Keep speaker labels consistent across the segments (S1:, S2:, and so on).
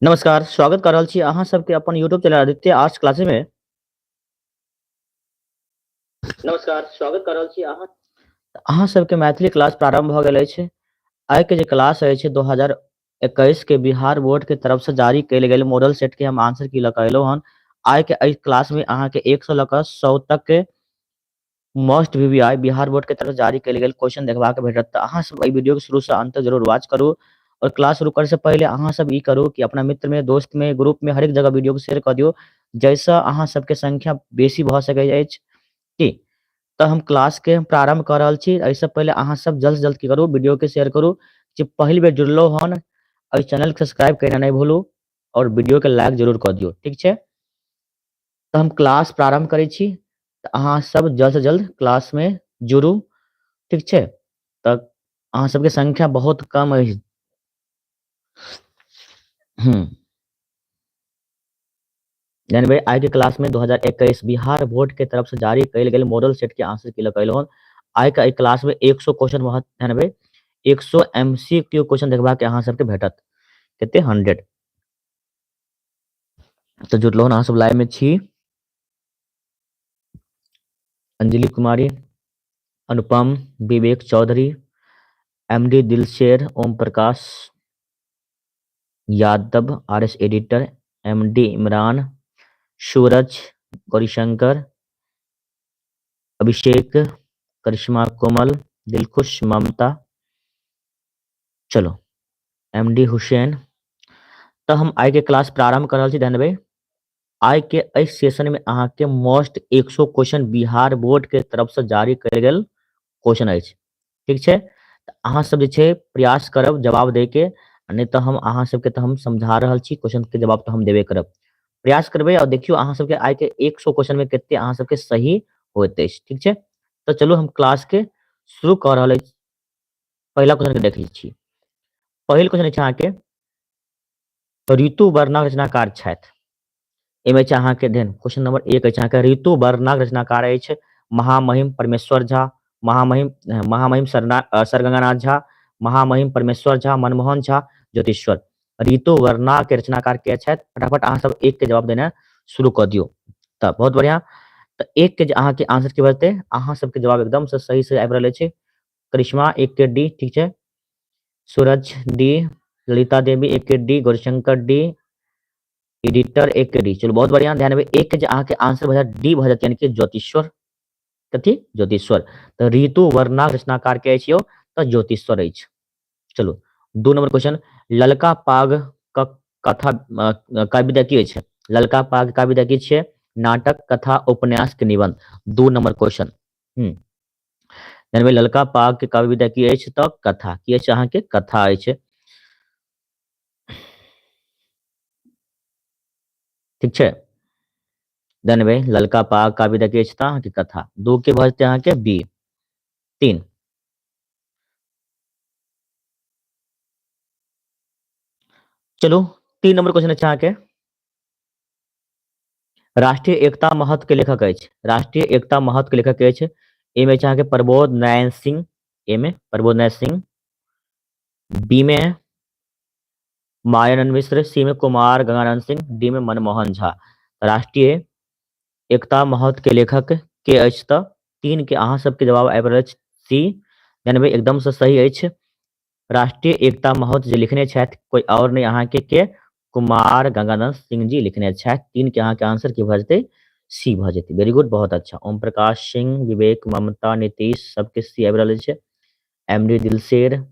S1: नमस्कार, स्वागत कर रहल छी अहाँ सबके अपन YouTube channel Aditya arts classes में। नमस्कार, स्वागत कर रहल छी अहाँ अहाँ सबके मैथिली क्लास प्रारंभ भऽ गेल अछि। आइ के जे क्लास अछि 2021 के बिहार बोर्ड के तरफ से जारी कयल गेल मॉडल सेट के हम आंसर की लऽ कऽ एलहुँ हन। आइ के एहि क्लास में अहाँ के 1 सऽ लऽ कऽ 100 तक के must V V I Bihar board के तरफ जारी कयल गेल क्वेश्चन देखबाक भेटत। तऽ अहाँ सब एहि वीडियो के शुरू से अंत तक जरूर वॉच करू और क्लास शुरू करे से पहिले अहाँ सब ई करू कि अपना मित्र में, दोस्त में, ग्रुप में हरेक जगह वीडियो के शेयर कऽ दियौ, जाहिसँ अहाँ सबके संख्या बेसी भऽ सकैत अछि। की तऽ हम क्लास के प्रारंभ कऽ रहल छी। एहिसँ पहिले अहाँ सब जल्द से जल्द की करू, वीडियो के शेयर करू। जे पहिल बेर जुड़लहुँ हन एहि चैनल के सब्सक्राइब केनाइ नहि भूलू और वीडियो के लाइक जरूर कऽ दियौ। ठीक छै, तऽ हम क्लास प्रारंभ करै छी। तऽ अहाँ सब जल्द से जल्द क्लास में जुड़ू। ठीक छै, तऽ अहाँ सबके संख्या बहुत कम अछि। यानी भाई आइ के क्लास में 2021 बिहार बोर्ड के तरफ से जारी कयल गेल मॉडल सेट के आंसर की लऽ कऽ एलहुँ। आइ के एहि क्लास में 100 क्वेश्चन रहत। ध्यान देबै, 100 एम सी क्यू क्वेश्चन देखबाक अहाँ सबके भेटत। कते? 100। तऽ जुड़लहुँ अहाँ सब लाइव में छी। Anjali Kumari, Anupam, Vivek Chaudhary, M D Dilsher, Om Prakash Yadav, R S editor, M D Imran, Suraj, Gaurishankar, Abhishek, Karishma Komal, Dilkhush, Mamta. चलो, एम डी हुसैन। तऽ हम आइ के क्लास प्रारंभ कर रहल छी। ध्यान देबै, आइ के एहि सेशन में अहाँ के मोस्ट 100 क्वेश्चन बिहार बोर्ड के तरफ से जारी कयल गेल क्वेश्चन अछि। ठीक छै, तऽ अहाँ सब जे छै प्रयास करब जवाब दै के, नहि तऽ हम अहाँ सबके तऽ हम समझा रहल छी, क्वेश्चन के जवाब तऽ हम देबे करब। प्रयास करबै और देखियौ अहाँ सबके आइ के 100 क्वेश्चन में कते अहाँ सबके सही होइत अछि। ठीक छै, तऽ चलू हम क्लास के शुरू कऽ रहल अछि। पहिला क्वेश्चन के देखै छी। पहिल क्वेश्चन अछि अहाँके ऋतु वर्णक रचनाकार छथि। एहिमे अछि अहाँके ध्यान, क्वेश्चन नंबर 1 अछि अहाँके ऋतु वर्णक रचनाकार अछि महामहिम परमेश्वर झा, महामहिम महामहिम सर गंगानाथ झा, महामहिम परमेश्वर झा, मनमोहन झा, ज्योतिश्वर। ऋतु वर्णा के रचनाकार के छथि? फटाफट अहाँ सब एक के जवाब देना शुरू कऽ दियौ। तऽ बहुत बढ़िया, तऽ एक के जे अहाँके आंसर की भऽ जेतै, अहाँ सबके जवाब एकदम से सही से आबि रहल अछि। करिश्मा एक के डी, ठीक छै, सूरज डी, ललिता देवी एक के डी, गौरीशंकर डी, एडिटर एक के डी। चलू बहुत बढ़िया, ध्यान देबै, एक के जे अहाँके आंसर भऽ जायत डी भऽ जायत, यानी कि ज्योतिश्वर। कथी? ज्योतिश्वर। तऽ ऋतु वर्णा रचनाकार के अछि यौ? तऽ ज्योतिश्वर अछि। चलू 2 नंबर क्वेश्चन, ललका पाग क कथा कविता की अछि? ललका पाग कविता की छियै? नाटक, कथा, उपन्यास के निबंध। 2 नंबर क्वेश्चन। ध्यान, ललका पाग के कविता की अछि? तऽ कथा। की अछि अहाँके? कथा अछि। ठीक छै, ध्यान देबै, ललका पाग कविता की अछि? तऽ अहाँके कथा। 2 के भऽ जेतै अहाँके बी। 3 चलू 3 नंबर क्वेश्चन अछि अहाँके राष्ट्रीय एकता महत्व के लेखक अछि। राष्ट्रीय एकता महत्व के लेखक अछि। एहिमे अछि अहाँके प्रबोध नारायण सिंह, ए में प्रबोध नारायण सिंह, बी में मायानंद मिश्र, सी में कुमार गंगानंद सिंह, डी में मनमोहन झा। राष्ट्रीय एकता महत्व के लेखक के अछि? तऽ 3 के अहाँ सबके जवाब आबि रहल अछि सी, यानी भाई एकदम से सही अछि। राष्ट्रीय एकता महत्व जे लिखने छथि कोई और नहीं, अहाँके के कुमार गंगानंद सिंह जी लिखने छथि। 3 के अहाँके आंसर की भऽ जेतै? सी भऽ जेतै। वेरी गुड, बहुत अच्छा। ओम प्रकाश सिंह, विवेक, ममता, नीतीश सबके सी आबि रहल अछि। M D Dilsher.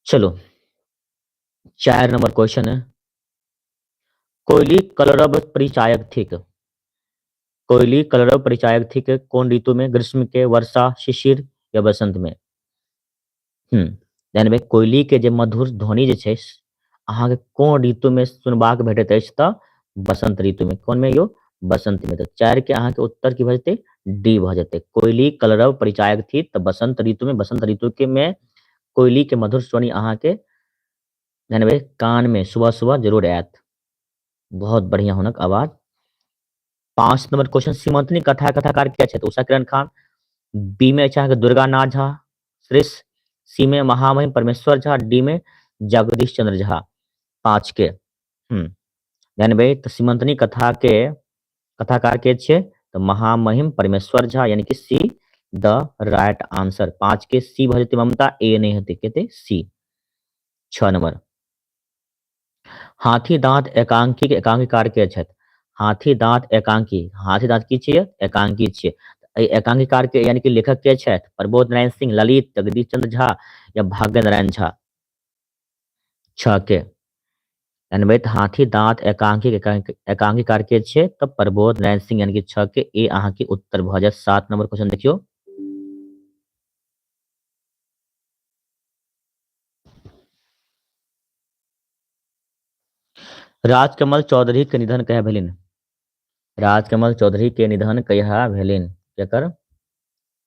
S1: चलो 4 नंबर क्वेश्चन है, कोयली कलरव परिचायक थिक। कोयली कलरव परिचायक थिक कोन ऋतु में? ग्रीष्म के, वर्षा, शिशिर या बसंत में? ध्यान देबै, कोयली के जे मधुर ध्वनि जे छै अहाँके कोन ऋतु में सुनबाक भेटैत अछि? तऽ बसंत ऋतु में। कोन में यौ? बसंत में। तऽ 4 के अहाँके उत्तर की भऽ जेतै? डी भऽ जेतै। कोयली कलरव परिचायक थिक तऽ बसंत ऋतु में, बसंत ऋतु के में कोयली के मधुर ध्वनि अहाँके ध्यान देबै कान में सुबह सुबह जरूर आयत। बहुत बढ़िया हुनक आवाज। 5 नंबर क्वेश्चन, सीमंतनी कथा कथाकार के छथि? उषा किरण खान। बी में अछि अहाँके दुर्गानाथ झा श्रेष्ठ, सी में महामहिम परमेश्वर झा, डी में जगदीश चंद्र झा। 5 के। जानबै तऽ सीमंतनी कथा के कथाकार के छियै? तऽ महामहिम परमेश्वर झा, यानी कि सी द राइट आंसर। 5 के सी भऽ जेतै ममता, ए नहि हेतै, के हेतै सी। 6 नंबर, हाथी दांत एकांकी के एकांकीकार के छथि? हाथी दांत एकांकी, हाथी दांत की छियै? एकांकी छियै। एहि एकांकीकार के यानी कि लेखक के छथि? प्रबोध नारायण सिंह, ललित, जगदीश चंद्र झा या भाग्य नारायण झा? 6 के जानबै तऽ हाथी दांत एकांकी एकांकीकार के छियै? तऽ प्रबोध नारायण सिंह, यानी कि 6 के ए अहाँके उत्तर भऽ जायत। 7 नंबर क्वेश्चन देखियौ। राजकमल चौधरी के निधन कहिया भेलनि? राजकमल चौधरी के निधन कहिया भेलनि? केकर?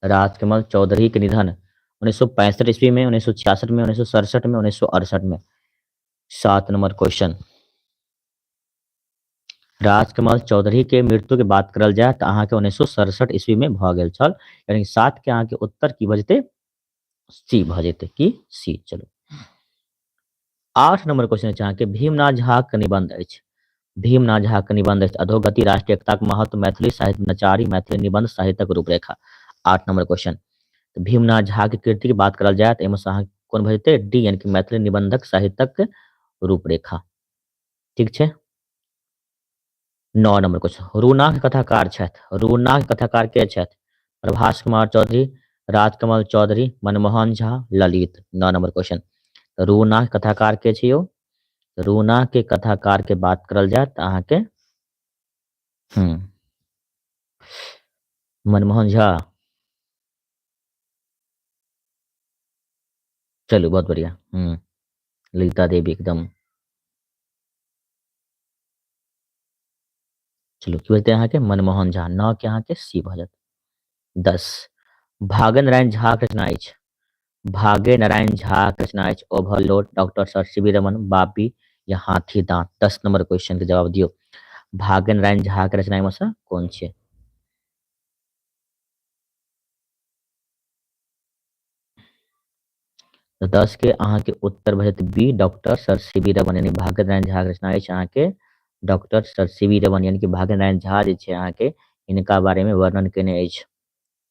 S1: राजकमल चौधरी के निधन 1965 ईस्वी में, 1966 में, 1967 में, 1968 में। 7 नंबर क्वेश्चन, राजकमल चौधरी के मृत्यु के बात करल जाय तऽ अहाँके 1967 ईस्वी में भऽ गेल छल, यानी 7 के अहाँके उत्तर की भऽ जेतै? सी भऽ जेतै। की? सी। चलू 8 नंबर क्वेश्चन अछि अहाँके, भीमनाथ झा के निबंध अछि। भीमनाथ झा के निबंध अछि अधोगति, राष्ट्रीय एकताक महत्व, मैथिली साहित्य नचारी, मैथिली निबंध साहित्यक रूपरेखा। 8 नंबर क्वेश्चन, तऽ भीमनाथ झा के कृति के बात करल जाय तऽ एहिमे से अहाँ कोन भऽ जेतै? डी, यानी कि मैथिली निबंधक साहित्यक रूपरेखा। ठीक छै। 9 नंबर क्वेश्चन, रूना के कथाकार छथि। रूना के कथाकार के छथि? प्रभास कुमार चौधरी, राजकमल चौधरी, मनमोहन झा, ललित। 9 नंबर क्वेश्चन, रूना के कथाकार के छै यौ? रूना के कथाकार के बात करल जाय तऽ अहाँके मनमोहन झा। चलू बहुत बढ़िया। ललिता देवी एकदम। चलू की बोलते अहाँके? मनमोहन झा। 9 के अहाँके सी भऽ जायत। 10, भाग्य नारायण झा के रचना अछि। भाग्य नारायण झा के रचना अछि overload, doctor sir C V Raman, Bapi या हाथी दांत। 10 नंबर क्वेश्चन के जवाब दियौ। भाग्य नारायण झा के रचना एहिमे से कोन छै? तऽ 10 के अहाँके उत्तर भऽ जेतै B, doctor sir C V Raman, यानी भाग्य नारायण झा के रचना अछि अहाँके doctor sir C V Raman, यानी कि भाग्य नारायण झा जे छै अहाँके हिनका बारे में वर्णन केने अछि।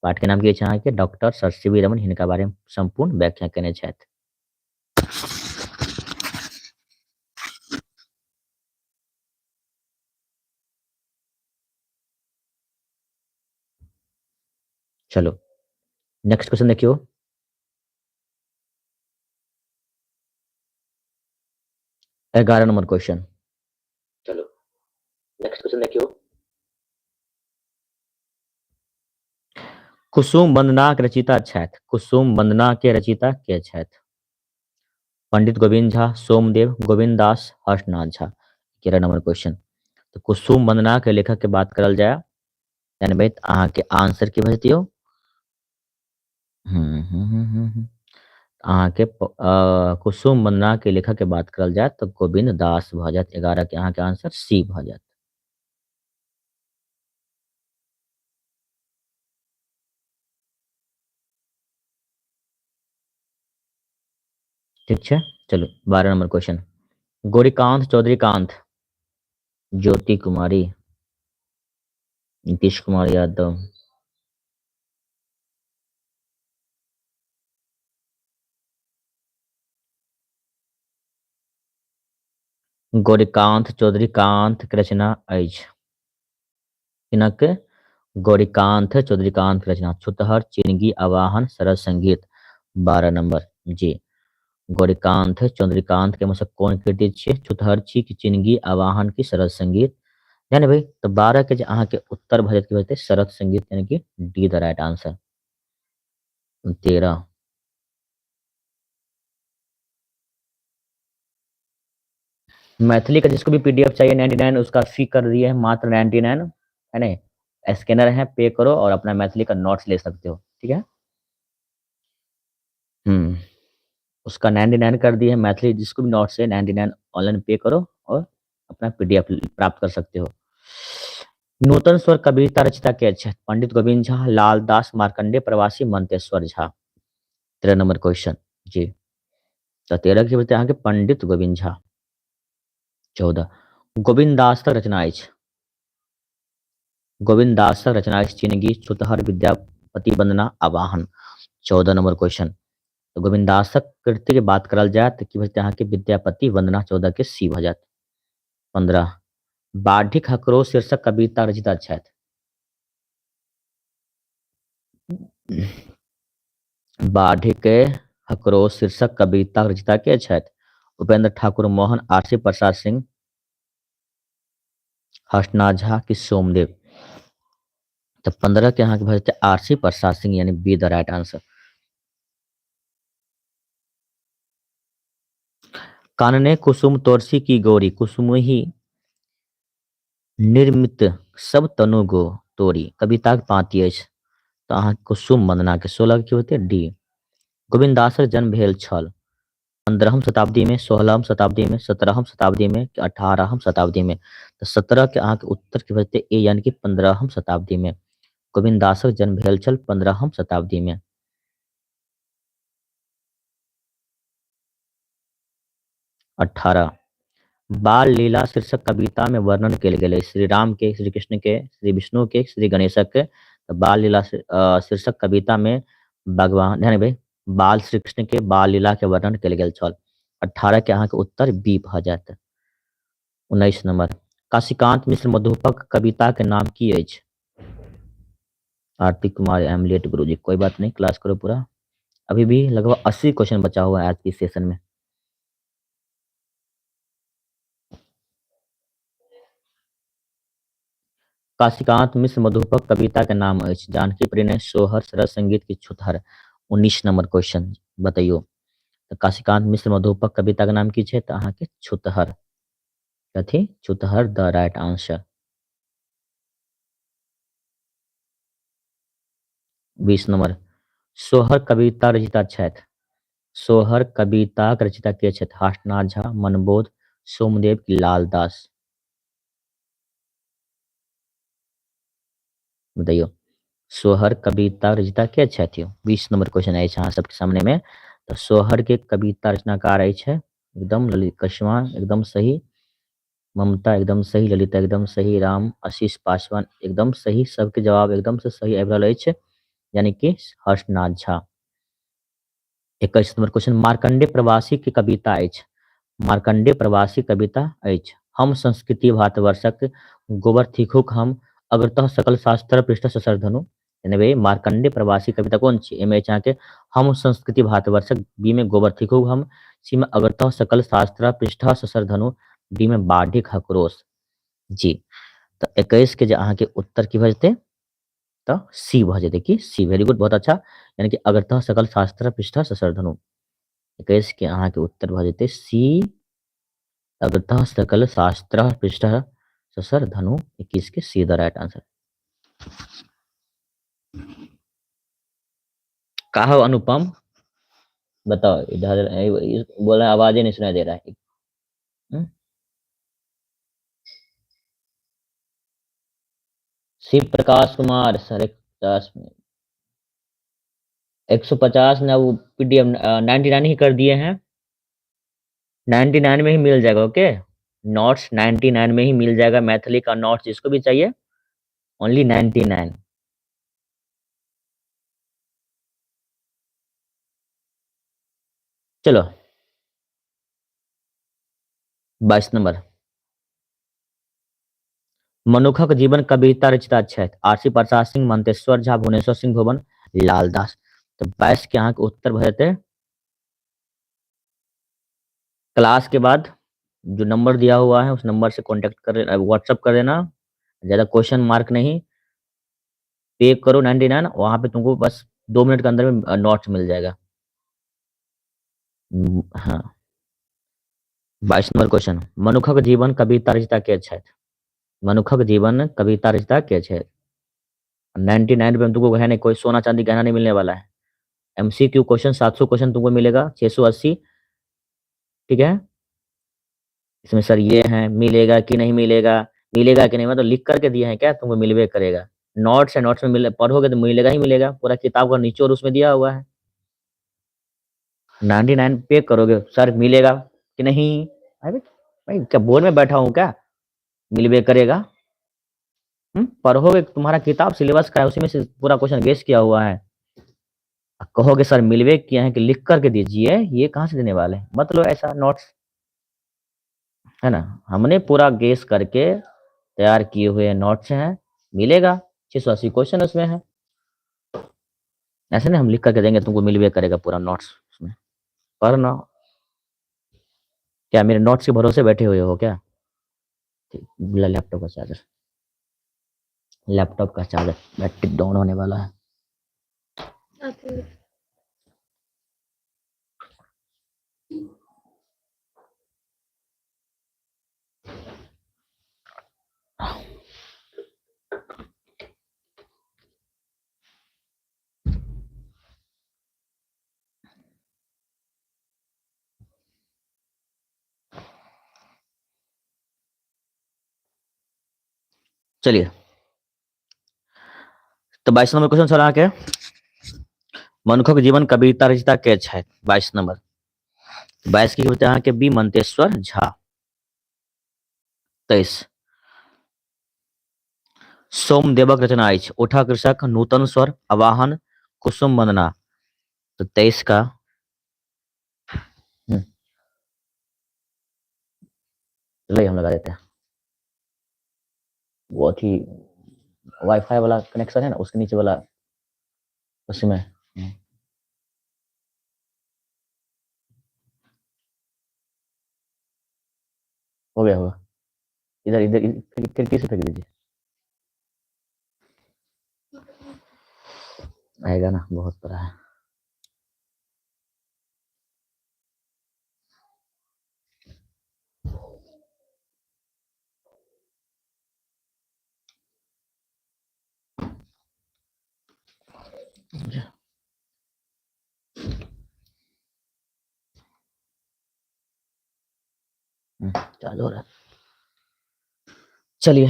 S1: पाठ के नाम की अछि अहाँके? Doctor sir C V Raman, हिनका बारे में संपूर्ण व्याख्या केने छथि। चलो नेक्स्ट क्वेश्चन देखियौ। 11 नंबर क्वेश्चन। चलो नेक्स्ट क्वेश्चन देखियौ। कुसुम वंदना के रचयिता छथि। कुसुम वंदना के रचयिता के छथि? पंडित गोविंद झा, सोमदेव, गोविंद दास, हर्षनाथ झा। 11 number question. तो कुसुम वंदना के लेखक के बात करल जाय जानबै तऽ अहाँके आंसर की भऽ जेतै यौ? अहाँके कुसुम वंदना के लेखक के बात करल जाय तऽ गोविंद दास भऽ जायत। 11 के अहाँके आंसर सी भऽ जायत। ठीक छै। चलू 12 नंबर क्वेश्चन, गौरीकांत चौधरीकांत, ज्योति कुमारी, नीतीश कुमार यादव। गौरीकांत चौधरीकांत के रचना अछि। हिनक गौरीकांत चौधरीकांत के रचना छुतहर, चिनगी, आवाहन, सरस संगीत। 12 नंबर जी, गौरीकांत चौधरीकांत के मतलब कोन कृति छियै? छुतहर छी कि चिनगी, आवाहन की सरस संगीत? जाने भाई तो 12 के जे अहाँके उत्तर भऽ जायत की भऽ जेतै? शरद संगीत, यानी कि D the right answer. 13, Maithili का जिसको भी पीडीएफ चाहिए 99 उसका फी कर दिए है मात्र 99, है नहीं? स्कैनर है, पे करो और अपना मैथिली का नोट्स ले सकते हो। ठीक है। उसका 99 कर दिए है मैथिली, जिसको भी नोट्स है 99 ऑनलाइन पे करो और अपना पीडीएफ प्राप्त कर सकते हो। नूतन स्वर कविता रचयिता के छथि? पंडित गोविंद झा, लाल दास, मार्कंडे प्रवासी, मंतेश्वर झा। 13 नंबर क्वेश्चन जी, तो 13 के बचते अहाँके पंडित गोविंद झा। 14। गोविन्द दासक रचना अछि। गोविन्द दासक रचना अछि चिनगी, छुतहर, विद्यापति वंदना, आवाहन। 14 नंबर क्वेश्चन। तऽ गोविन्द दासक कृति के बात करल जाय तऽ की भऽ जेतै अहाँके विद्यापति वंदना, 14 के सी भऽ जायत। 15। बाढ़िक हकरो शीर्षक कविता रचिता छथि। बाढ़िक हकरो शीर्षक कविता रचिता के छथि? उपेंद्र ठाकुर मोहन, आरसी प्रसाद सिंह, हर्षनाथ झा कि सोमदेव? तऽ 15 के अहाँके भऽ जेतै आरसी प्रसाद सिंह, यानी बी the right answer. कानने कुसुम तोरसी की गौरी, कुसुम ही निर्मित सब तनु गो तोरी कविताक पाँति अछि। तऽ अहाँ कुसुम वंदना के 16 के की होतै डी। गोविन्द दासक जन्म भेल छल 15हम शताब्दी में, 16हम शताब्दी में, 17हम शताब्दी में कि 18हम शताब्दी में? तऽ 17 के अहाँके उत्तर की भऽ जेतै ए, यानी कि 15हम शताब्दी में। गोविन्द दासक जन्म भेल छल 15हम शताब्दी में। 18। बाल लीला शीर्षक कविता में वर्णन कयल गेल अछि श्री राम के, श्री कृष्ण के, श्री विष्णु के, श्री गणेशक के। बाल लीला शीर्षक कविता में भगवान, ध्यान देबै, बाल श्री कृष्ण के बाल लीला के वर्णन कयल गेल छल। 18 के अहाँके उत्तर बी भऽ जायत। 19 नंबर। काशीकांत मिश्र मधुपक कविता के नाम की अछि? आरती कुमार I am late गुरुजी, कोई बात नहीं, क्लास करो पूरा। अभी भी लगभग 80 क्वेश्चन बचा हुआ है आज की सेशन में। काशीकांत मिश्र मधुपक कविता के नाम अछि जानकी परिणय, सोहर, सरस संगीत की छुतहर? 19 नंबर क्वेश्चन बतैयो। तऽ काशीकांत मिश्र मधुपक कविता के नाम की छै? तऽ अहाँके छुतहर। कथी? छुतहर the right answer. 20 number. सोहर कविता रचिता छथि। सोहर कविताक रचिता के छथि? हासनाथ झा, मनबोध, सोमदेव की लालदास? बताइयो सोहर कविता रचिता के छथि? 20 नंबर क्वेश्चन अछि अहाँ सबके सामने में। तऽ सोहर के कविता रचनाकार अछि एकदम ललित कश्मा, एकदम सही, ममता एकदम सही, ललिता एकदम सही, राम आशीष पासवान एकदम सही, सबके जवाब एकदम से सही आबि रहल अछि, यानी कि हर्षनाथ झा। 21 number question. मार्कंडेय प्रवासी के कविता अछि। मार्कंडेय प्रवासी कविता अछि हम संस्कृति भारतवर्षक गोबर थिकुक हम, अग्रतः सकल शास्त्र पृष्ठ ससरधनु। यानी मार्कंडेय प्रवासी कविता कोन छी? एहिमे अछि अहाँके हम संस्कृति भारतवर्षक, बी में गोबर थिकुक हम, सी में अग्रतः सकल शास्त्र पृष्ठ ससरधनु, डी में बाढ़िक हक्रोश। जी, तऽ 21 के जे अहाँके उत्तर की भऽ जेतै? तऽ सी भऽ जेतै। की सी? वेरी गुड, बहुत अच्छा। यानी कि अग्रतः सकल शास्त्र पृष्ठ ससरधनु। 21 के अहाँके उत्तर भऽ जेतै सी, अग्रतः सकल शास्त्र पृष्ठ ससरधनु। 21 के सी the right answer. का हो अनुपम, बताओ, इधर बोल रहे आवाज ही नहीं सुनाई दे रहा है। शिव प्रकाश कुमार सर 150 में 150 ने वो पीडीएफ 99 ही कर दिए हैं, 99 में ही मिल जाएगा। ओके, नोट्स 99 में ही मिल जाएगा, मैथिली का नोट्स जिसको भी चाहिए ओनली 99। चलो 22 नंबर। मनुखक जीवन कविता रचिता छथि आरसी प्रसाद सिंह, मंतेश्वर झा, भुवनेश्वर सिंह भुवन, लालदास। तो 22 के अहाँके उत्तर भऽ जेतै। क्लास के बाद जो नंबर दिया हुआ है उस नंबर से कांटेक्ट कर, व्हाट्सअप कर देना, ज्यादा क्वेश्चन मार्क नहीं, पे करो 99, वहां पे तुमको बस 2 मिनट के अंदर में नोट्स मिल जाएगा। हाँ, 22 नंबर क्वेश्चन। मनुखक जीवन कविता रचिता के छथि? मनुखक जीवन कविता रचिता के छथि? 99 रुपये में तुमको है नहीं, कोई सोना चांदी गहना नहीं मिलने वाला है। एमसीक्यू क्वेश्चन 700 क्वेश्चन तुमको मिलेगा, 680, ठीक है। इसमें सर ये है, मिलेगा कि नहीं मिलेगा, मिलेगा कि नहीं, मतलब लिख करके दिए हैं क्या, तुमको मिलवे करेगा। नोट्स है, नोट्स में मिले, पढ़ोगे तो मिलेगा ही मिलेगा, पूरा किताब का निचोड़ उसमें दिया हुआ है। 99 पे करोगे सर मिलेगा कि नहीं, अरे भाई क्या बोर्ड में बैठा हूं क्या? मिलबे करेगा। पढ़ोगे, तुम्हारा किताब सिलेबस का है, उसी में से पूरा क्वेश्चन गेस किया हुआ है। कहोगे सर मिलवे किए हैं कि लिख करके दीजिए, ये कहाँ से देने वाले हैं? मतलब ऐसा नोट्स है ना, हमने पूरा गेस करके तैयार किए हुए नोट्स हैं, मिलेगा। 680 क्वेश्चन उसमें है, ऐसे नहीं हम लिख करके देंगे तुमको, मिलवे करेगा पूरा नोट्स उसमें। पढ़ना क्या, मेरे नोट्स के भरोसे बैठे हुए हो क्या? लैपटॉप का चार्जर, लैपटॉप का चार्जर बैटरी डाउन होने वाला है। चलिए तो 22 नंबर क्वेश्चन सर अहाँके, मनुखक जीवन कविता रचयिता के छथि? 22 नंबर, 22 की होते अहाँके बी मंतेश्वर झा। 23 सोमदेवक रचना अछि उठा कृषक, नूतन स्वर, आवाहन, कुसुम वंदना। तो 23 का चलिए हम लगा देते हैं। वो अथी वाईफाई वाला कनेक्शन है ना, उसके नीचे वाला, उसी में। हो गया होगा। इधर इधर खिड़की से फेंक दीजिए, आएगा ना, बहुत बड़ा है। चालू हो रहा है। चलिए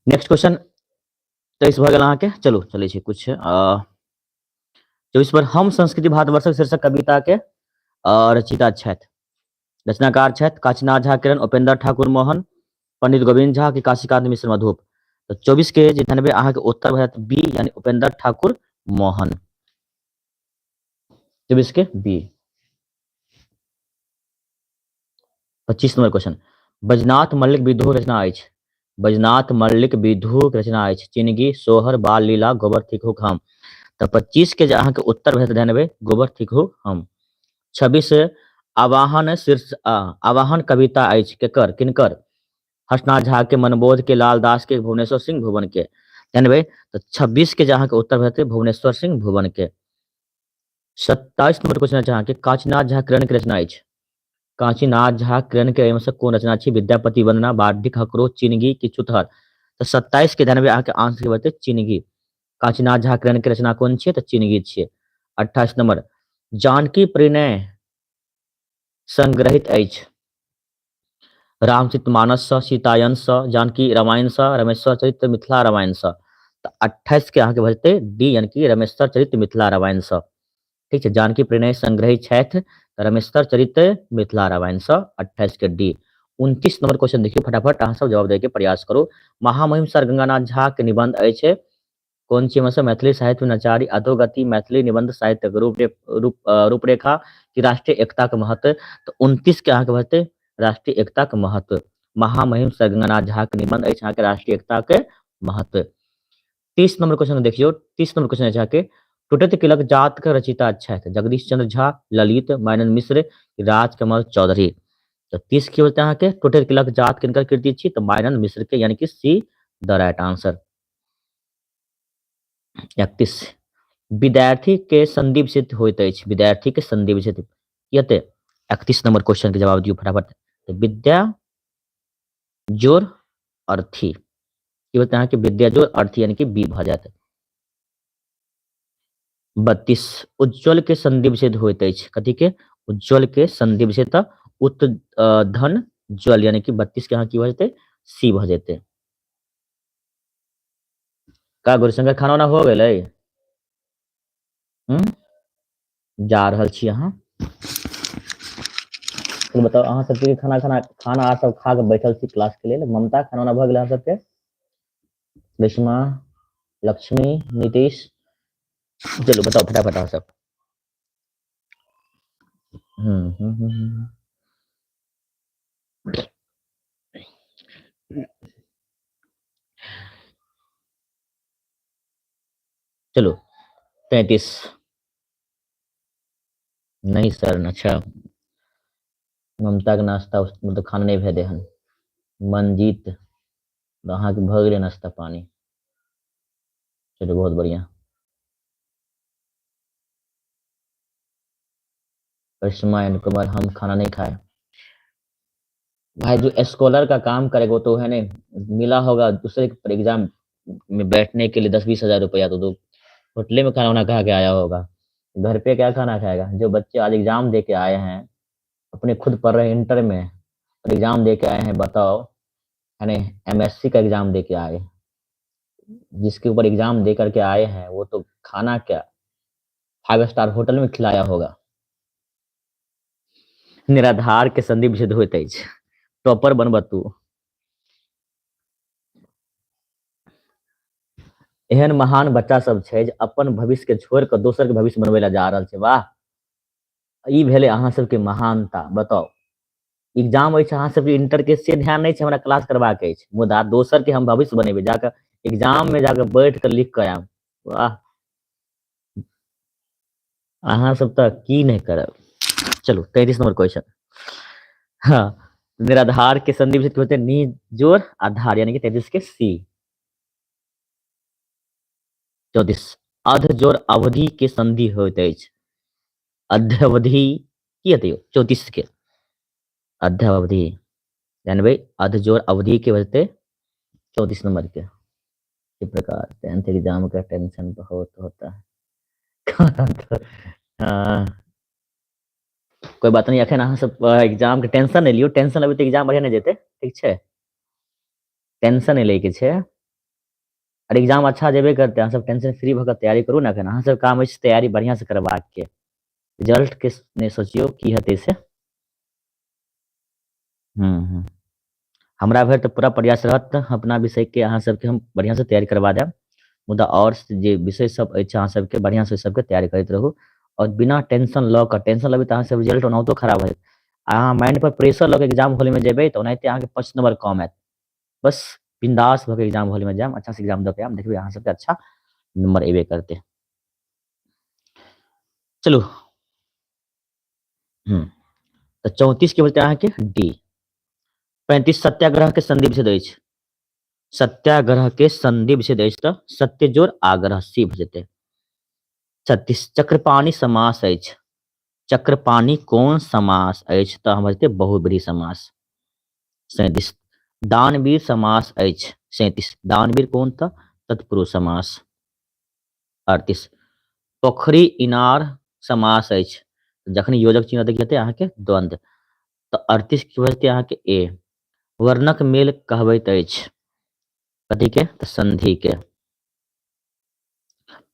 S1: नेक्स्ट क्वेश्चन 23 भऽ गेल अहाँके। चलू चलै छी कुछ 24 पर हम संस्कृति भारतवर्षक शीर्षक कविता के रचयिता छथि, रचनाकार छथि काशीनाथ झा किरण, उपेंद्र ठाकुर मोहन, पंडित गोविंद झा की काशीकांत मिश्र मधुप। तो 24 के जे धनबे अहाँके उत्तर भऽ जायत बी, यानी उपेंद्र ठाकुर मोहन। 24 के B. 25 number question, Baijnath Mallik विद्रोह रचना अछि। बैजनाथ मल्लिक विद्रोह रचना अछि चिनगी, सोहर, बाल लीला, गोबर थिकहुक हम। तऽ 25 के जे अहाँके उत्तर भऽ जायत धनबे गोबर थिकहुक हम। 26 आवाहन शीर्ष आवाहन कविता अछि केकर, किनकर? हर्षनाथ झा के, मनबोध के, लाल दास के, भुवनेश्वर सिंह भुवन के। जानबै तऽ 26 के जे अहाँके उत्तर भऽ जेतै भुवनेश्वर सिंह भुवन के। 27 नंबर क्वेश्चन अछि अहाँके, काशीनाथ झा किरण के रचना अछि। काशीनाथ झा किरण के एहिमे सँ कोन रचना छी? विद्यापति वंदना, बाढ़िक हकरो, चिनगी की चुतहर। तऽ 27 के जानबै अहाँके आंसर के बतै चिनगी। काशीनाथ झा किरण के रचना कोन छियै? तऽ चिनगी छियै। 28 नंबर, जानकी परिणय संग्रहित अछि रामचरित मानस सँ, सीतायन सँ, जानकी रामायण सँ, रमेश्वर चरित्र मिथिला रामायण सँ। तऽ 28 के अहाँके भऽ जेतै डी, यानी कि रमेश्वर चरित्र मिथिला रामायण सँ। ठीक छै, जानकी परिणय संग्रहित छथि रमेश्वर चरित्र मिथिला रामायण सँ, 28 के डी। 29 नंबर क्वेश्चन देखियौ, फटाफट अहाँ सब जवाब दैके प्रयास करू। महामहिम सर गंगानाथ झा के निबंध अछि कोन चीज में? मैथिली साहित्य नचारी, अधोगति, मैथिली निबंध साहित्य रूप रूप रूपरेखा कि राष्ट्रीय एकता के महत्व। तऽ 29 के अहाँके भऽ जेतै राष्ट्रीय एकता के महत्व। महामहिम सर गंगानाथ झा के निबंध अछि अहाँके राष्ट्रीय एकता के महत्व। 30 नंबर क्वेश्चन देखियौ, 30 नंबर क्वेश्चन अछि अहाँके, टूटैत किलक जात के रचयिता छथि जगदीश चंद्र झा, ललित, मायानंद मिश्र, राजकमल चौधरी। तऽ 30 की होतै अहाँके टूटैत किलक जात किनकर कृति छी? तऽ मायानंद मिश्र के, यानी कि सी द राइट आंसर। 31 विद्यार्थी के संधि विच्छेद होइत अछि, विद्यार्थी के संधि विच्छेद की हेतै? 31 नंबर क्वेश्चन के जवाब दियौ फटाफट। तऽ विद्या जोर अर्थी की होतै अहाँके? विद्या जोर अर्थी, यानी कि बी भऽ जायत। 32 उज्ज्वल के संधि विच्छेद होइत अछि कथी के? उज्ज्वल के संधि विच्छेद तऽ उत धन ज्वल, यानी कि 32 के अहाँ की भऽ जेतै? सी भऽ जेतै। का गुरुशंकर खाना वाना हो गेलै? जा रहल छी अहाँ। चलू बताउ अहाँ सबके खाना खाना खाना आर सब खा कऽ बैठल छी क्लास के लेल। ममता, खाना उना भऽ गेलै अहाँ सबके? रेशमा, लक्ष्मी, नीतीश, चलू बताउ फटाफट अहाँ सब। हम्म हम्म हम्म हम्म। चलो 33। नहीं सर, अच्छा ममता के नाश्ता मतलब खाना नहीं भेजे हन। मनजीत, अहाँके भऽ गेलै नाश्ता पानी? चलू बहुत बढ़िया। करिश्मा एंड कुमार, हम खाना नहीं खाए। भाई जो स्कॉलर का काम करेगा वो तो है नहीं, मिला होगा दूसरे एग्जाम में बैठने के लिए 10-20 हजार रुपया, तो होटले में खाना वाना खा के आया होगा, घर पे क्या खाना खाएगा। जो बच्चे आज एग्जाम दे के आए हैं, अपने खुद पढ़ रहे हैं इंटर में और एग्जाम दे के आए हैं, बताओ, यानी एमएससी का एग्जाम दे के आए, जिसके ऊपर एग्जाम दे करके आए हैं वो तो खाना क्या 5 स्टार होटल में खिलाया होगा। निराधार के संधि विच्छेद होइत अछि, टॉपर बनब तू। एहन महान बच्चा सब छै जे अपन भविष्य के छोड़ के दोसर के भविष्य बनबै ला जा रहल छै। वाह, ई भेलै अहाँ सबके महानता। बताउ, एग्जाम अछि अहाँ सबके इंटर के, से ध्यान नहि छै हमरा क्लास करबाक अछि, मुदा दोसर के हम भविष्य बनेबै, जाकऽ एग्जाम में जाकऽ बैठ कऽ लिख कऽ आयब। वाह, अहाँ सब तऽ की नहि करब। चलू 33 नंबर क्वेश्चन। हाँ, निराधार के संधि विच्छेद होते नी जोर आधार, यानी कि 33 के सी। 34, अध जोर अवधि के संधि होइत अछि। अध्यवधि की हेतै यौ? 34 के अध्यवधि, जानबै अध जोर अवधि के होतै 34 नंबर के। इस प्रकार 10th exam का टेंशन बहुत होता है। हाँ, कोई बात नहीं, अखन अहाँ सब एग्जाम के टेंशन नहीं लियौ, टेंशन लेबै तऽ एग्जाम बढ़िया नहीं जेतै, ठीक छै, टेंशन नहीं लैके छै और एग्जाम अच्छा जेबे करतै। अहाँ सब टेंशन फ्री भऽ कऽ तैयारी करू ने, अखन अहाँ सब काम अछि तैयारी बढ़िया से करबाक के, रिजल्ट के नहि सोचियौ की हेतै से। हमरा भरि तऽ पूरा प्रयास रहत अपना विषय के अहाँ सबके हम बढ़िया से तैयारी करवा देब, मुदा और जे विषय सब अछि अहाँ सबके बढ़िया से सबके तैयारी करैत रहू और बिना टेंशन लऽ कऽ। टेंशन लेबै तऽ अहाँ सब रिजल्ट ओनाहितो खराब होयत, अहाँ माइंड पर प्रेशर लऽ कऽ एग्जाम हॉल में जेबै तऽ ओनाहिते अहाँके 5 नंबर कम आयत। बस बिंदास भऽ कऽ एग्जाम हॉल में जायब, अच्छा से एग्जाम दऽ के आयब, देखबै अहाँ सबके अच्छा नंबर एबे करतै। चलू तऽ 34 के बोलते अहाँके डी। 35 सत्याग्रह के संधि विच्छेद अछि। सत्याग्रह के संधि विच्छेद अछि तऽ सत्य जोर आग्रह सी भऽ जेतै। 36 चक्रपाणि समास अछि। चक्रपाणि कोन समास अछि तऽ हम जेतै बहुव्रीहि समास। 37 दानवीर समास अछि। 37 दानवीर कोन तऽ तत्पुरुष समास। 38 पोखरि इनार समास अछि। जखन योजक चिन्ह देखि हेतै अहाँके द्वंद्व, तऽ 38 की भऽ जेतै अहाँके ए। वर्णक मेल कहबैत अछि कथी के तऽ संधि के।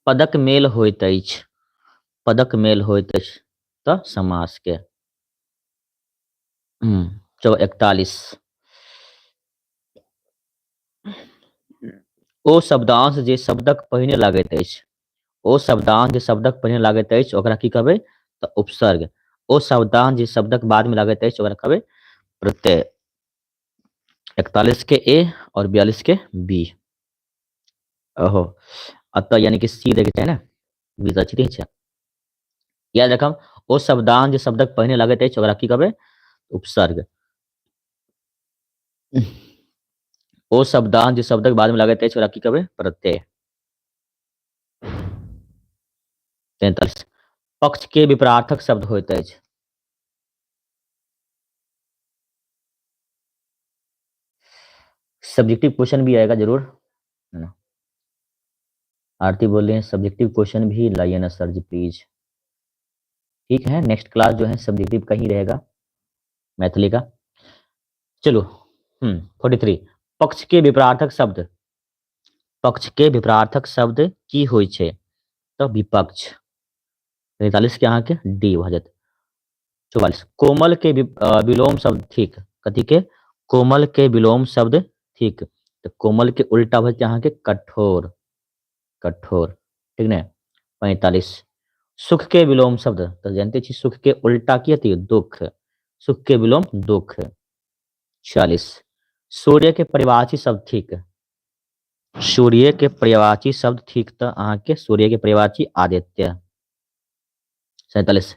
S1: पदक मेल होइत अछि, पदक मेल होइत अछि तऽ समास के। 41 ओ शब्दांश जे शब्दक पहिने लागैत अछि, ओ शब्दांश जे शब्दक पहिने लागैत अछि ओकरा की कहबै तऽ उपसर्ग। ओ शब्दांश जे शब्दक बाद में लागैत अछि ओकरा कहबै प्रत्यय। 41 के ए और 42 के बी। ओहो अतः यानी कि सी देखे छै ने, बी तऽ ठीक छै। याद रखब ओ शब्दांश जे शब्दक पहिने लागैत अछि ओकरा की कहबै उपसर्ग। ओ शब्दांश जे शब्दक बाद में लागैत अछि ओकरा की कहबै प्रत्यय। 43 पक्ष के विपरार्थक शब्द होइत अछि। सब्जेक्टिव क्वेश्चन भी आएगा जरूर, है ना। आरती बोल रहे हैं सब्जेक्टिव क्वेश्चन भी लाइए ना सर जी प्लीज। ठीक है, नेक्स्ट क्लास जो है सब्जेक्टिव का ही रहेगा, मैथिली का। चलो 43 पक्ष के विपरार्थक शब्द, पक्ष के विपरार्थक शब्द की होइ छै तऽ विपक्ष। 43 के अहाँके डी भऽ जायत। 44 कोमल के विलोम शब्द थिक। कथी के? कोमल के विलोम शब्द थिक। तऽ कोमल के उल्टा भऽ जेतै अहाँके कठोर, कठोर, ठीक ने। 45 सुख के विलोम शब्द, तऽ जानते छी सुख के उल्टा की हेतै? दुख, सुख के विलोम दुख। 46 सूर्य के परिवाची शब्द थिक। सूर्य के पर्यायवाची शब्द थिक तऽ अहाँके सूर्य के पर्यायवाची आदित्य। 47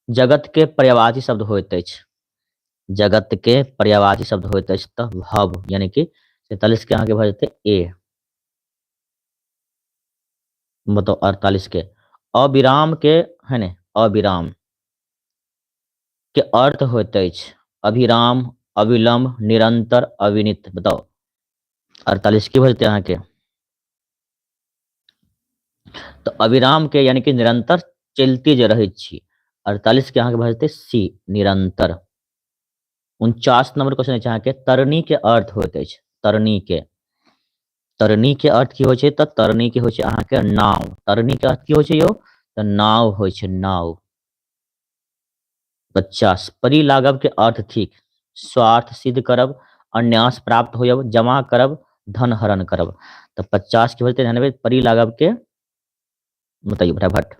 S1: जगत के पर्यायवाची शब्द होइत अछि। जगत के पर्यायवाची शब्द होइत अछि तऽ भव, यानी कि 47 के अहाँके भऽ जेतै ए। बताउ 48 के अविराम के है ने, अविराम के अर्थ होइत अछि अभिराम, अविलंब, निरंतर, अविनित। बताउ 48 की भऽ जेतै अहाँके? तऽ अविराम के यानी कि निरंतर चलिते जे रहै छी। 48 के अहाँके भऽ जेतै सी, निरंतर। 49 नंबर क्वेश्चन अछि अहाँके, तरणी के अर्थ होइत अछि। तरणी के, तरणी के अर्थ की होइ छै? तऽ तरणी के होइ छै अहाँके नाव। तरणी के अर्थ की होइ छै यौ? तऽ नाव होइ छै, नाव। 50 परी लागब के अर्थ थिक स्वार्थ सिद्ध करब, अन्यास प्राप्त होयब, जमा करब, धन हरण करब। तऽ 50 के होतै ध्यान, परी लागब के बताइए फटाफट।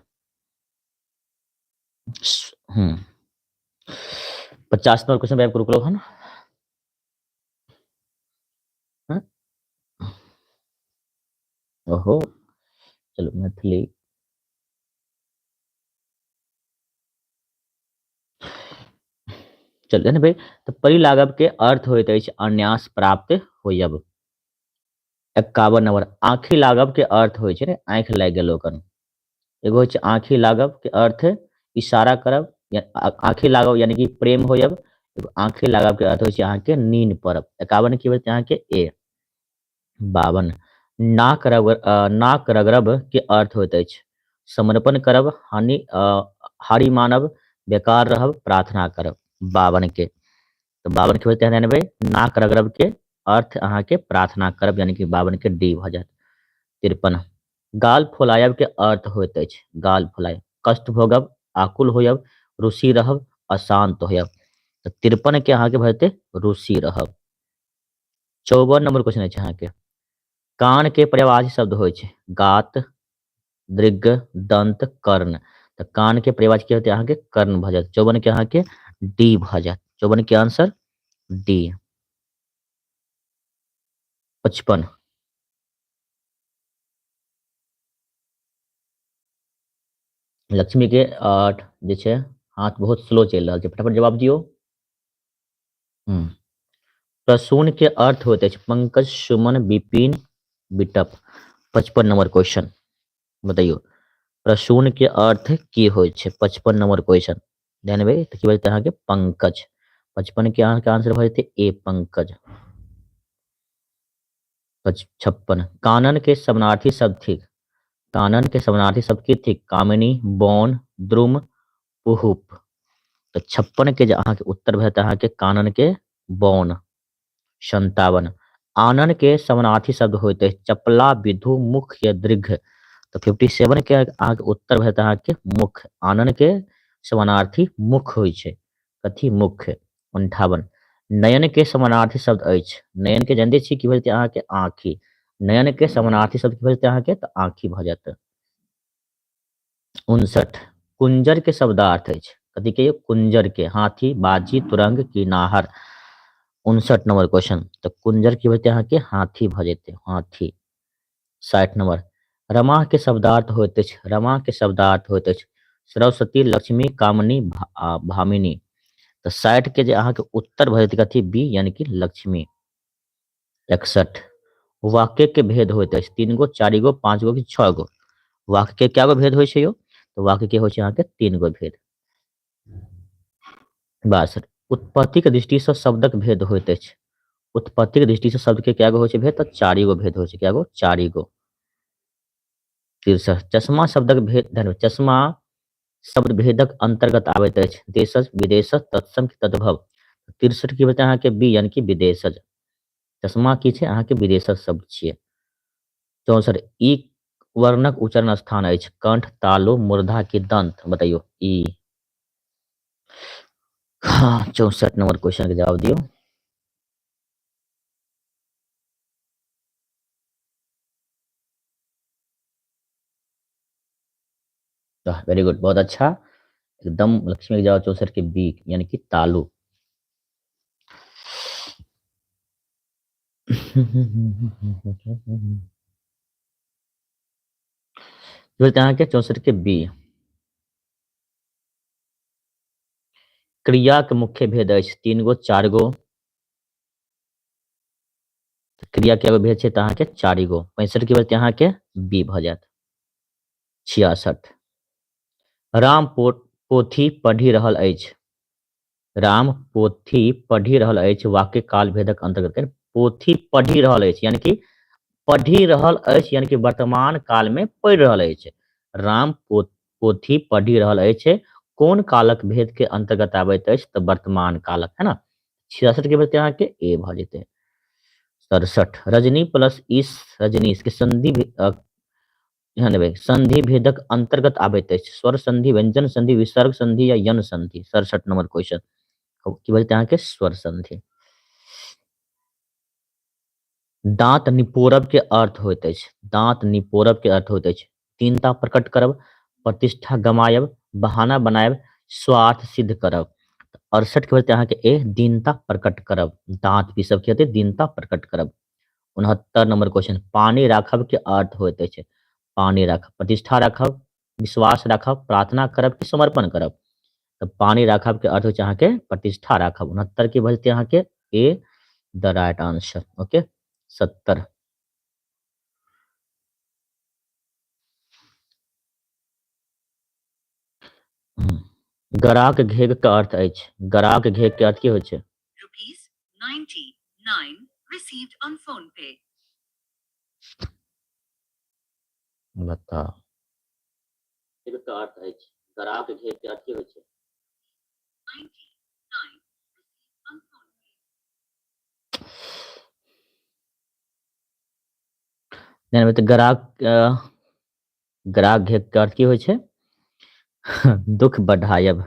S1: 50 नंबर क्वेश्चन पे रुकलो हन। ओहो चलो मैथिली चल ने भाई। तऽ परी लागब के अर्थ होइत अछि अन्यास प्राप्त होयब। 51 नंबर आँखि लागब के अर्थ होइ छै ने, आँखि लागि गेल ओकर। एगो होइ छै आँखि लागब के अर्थ इशारा करब, या आँखि लागब यानी कि प्रेम होयब। एगो आँखि लागब के अर्थ होइ छै अहाँके नीन पड़ब। 51 की होइत अहाँके ए। 52 नाक रगड़, नाक रगड़ब के अर्थ होइत अछि समर्पण करब, हानि हारि मानब, बेकार रहब, प्रार्थना करब। 52 के तऽ 52 के होइत ध्यान देबै, नाक रगड़ब के अर्थ अहाँके प्रार्थना करब, यानी कि 52 के डी भऽ जायत। 53 गाल फुलायब के अर्थ होइत अछि गाल फुलायब, कष्ट भोगब, आकुल होयब, रुचि रहब, अशांत होयब। तऽ 53 के अहाँके भऽ जेतै रुचि रहब। 54 नंबर क्वेश्चन अछि अहाँके, कान के पर्यायवाची शब्द होइ छै गात, दृग, दंत, कर्ण। तऽ कान के पर्यायवाची की होतै अहाँके? कर्ण भऽ जायत। 54 के अहाँके डी भऽ जायत। 54 के आंसर डी। 55 लक्ष्मी के 8 जे छै हाथ बहुत स्लो चलि रहल छै, फटाफट जवाब दियौ। प्रसून के अर्थ होइत अछि पंकज, सुमन, विपिन, बिटप। 55 नंबर क्वेश्चन बताइयो, प्रसून के अर्थ की होइ छै? 55 नंबर क्वेश्चन ध्यान देबै तऽ की भऽ जेतै अहाँके? पंकज। 55 के अहाँके आंसर भऽ जेतै ए, पंकज। 56 कानन के समानार्थी शब्द थिक। कानन के समानार्थी शब्द की थिक? कामिनी, बौन, द्रुम, पुहुप। तऽ 56 के जे अहाँके उत्तर भऽ जेतै अहाँके कानन के बौन। 57 आनन के समानार्थी शब्द होइत अछि चपला, विधु, मुख या दीर्घ। तऽ 57 के अहाँके उत्तर भऽ जेतै अहाँके मुख। आनन के समानार्थी मुख होइ छै। कथी? मुख। 58 नयन के समानार्थी शब्द अछि। नयन के जानते छी की भऽ जेतै अहाँके? आँखि। नयन के समानार्थी शब्द की भऽ जेतै अहाँके? तऽ आँखि भऽ जायत। 59 कुंजर के शब्दार्थ अछि कथी के? कुंजर के हाथी, बाजी, तुरंग की नाहर। 59 नंबर क्वेश्चन तऽ कुंजर की भऽ जेतै अहाँके? हाथी भऽ जेतै, हाथी। 60 नंबर रमा के शब्दार्थ होइत अछि। रमा के शब्दार्थ होइत अछि सरस्वती, लक्ष्मी, कामनी, भामिनी। तऽ 60 के जे अहाँके उत्तर भऽ जेतै कथी? बी, यानी कि लक्ष्मी। 61 वाक्य के भेद होइत अछि 3 गो, 4 गो, 5 गो कि 6 गो? वाक्य के क्या गो भेद होइ छै यौ? तऽ वाक्य के होइ छै अहाँके 3 गो भेद। 62 उत्पत्ति के दृष्टि से शब्दक भेद होइत अछि। उत्पत्ति के दृष्टि से शब्द के क्या गो होइ छै भेद? तऽ 4 गो भेद होइ छै। क्या गो? 4 गो। 63 चश्मा शब्दक भेद, धन्यवाद, चश्मा शब्द भेदक अंतर्गत आबैत अछि देशज, विदेशज, तत्सम, तद्भव। 63 की होतै अहाँके? बी, यानी कि विदेशज। चश्मा की छै अहाँके? विदेशज शब्द छियै। 64 ई वर्णक उच्चारण स्थान अछि? कंठ, तालु, मूर्धा की दंत? बतैयौ ई। हाँ, 64 नंबर क्वेश्चन के जवाब दियौ। वेरी गुड, बहुत अच्छा, एकदम लक्ष्मी के जवाब 64 के बी यानी कि तालु। अहाँके 64 के बी। क्रिया के मुख्य भेद अछि 3 गो 4 गो। क्रिया के भेद छै तऽ अहाँके 4 गो। 65 के भेद अहाँके बी भऽ जायत। 66 राम पोथी पढ़ि रहल अछि। राम पोथी पढ़ि रहल अछि वाक्य काल भेदक अंतर्गत। पोथी पढ़ि रहल अछि यानी कि पढ़ि रहल अछि यानी कि वर्तमान काल में पढ़ि रहल अछि। राम पोथी पढ़ि रहल अछि कोन कालक भेद के अंतर्गत आबैत अछि? तऽ वर्तमान कालक, है ना। 66 के भेद अहाँके ए भऽ जेतै। 67 रजनी प्लस इस रजनीश के संधि संधि भेदक अंतर्गत आबैत अछि। स्वर संधि, व्यंजन संधि, विसर्ग संधि या यन संधि? 67 नंबर क्वेश्चन की भऽ जेतै अहाँके? स्वर संधि। दांत निपोरब के अर्थ होइत अछि। दांत निपोरब के अर्थ होइत अछि दीनता प्रकट करब, प्रतिष्ठा गमायब, बहाना बनायब, स्वार्थ सिद्ध करब। 68 के भऽ अहाँके ए, दीनता प्रकट करब। दांत पीसब के हेतै दीनता प्रकट करब। 69 नंबर क्वेश्चन पानी राखब के अर्थ होइत अछि। पानी राखब, प्रतिष्ठा राखब, विश्वास राखब, प्रार्थना करब कि समर्पण करब? तऽ पानी राखब के अर्थ होइ छै अहाँके प्रतिष्ठा राखब। 69 के भऽ जेतै अहाँके A the right answer. Okay 70 गराक घेघ के अर्थ अछि। गराक घेघ के अर्थ की होइ छै?
S2: ₹99 received on PhonePe.
S1: बताउ के अर्थ अछि। गराक घेघ के अर्थ की होइ छै?
S2: 99 on PhonePe.
S1: नहि तऽ गराक घेघ के अर्थ की होइ छै? दुख बढ़ायब।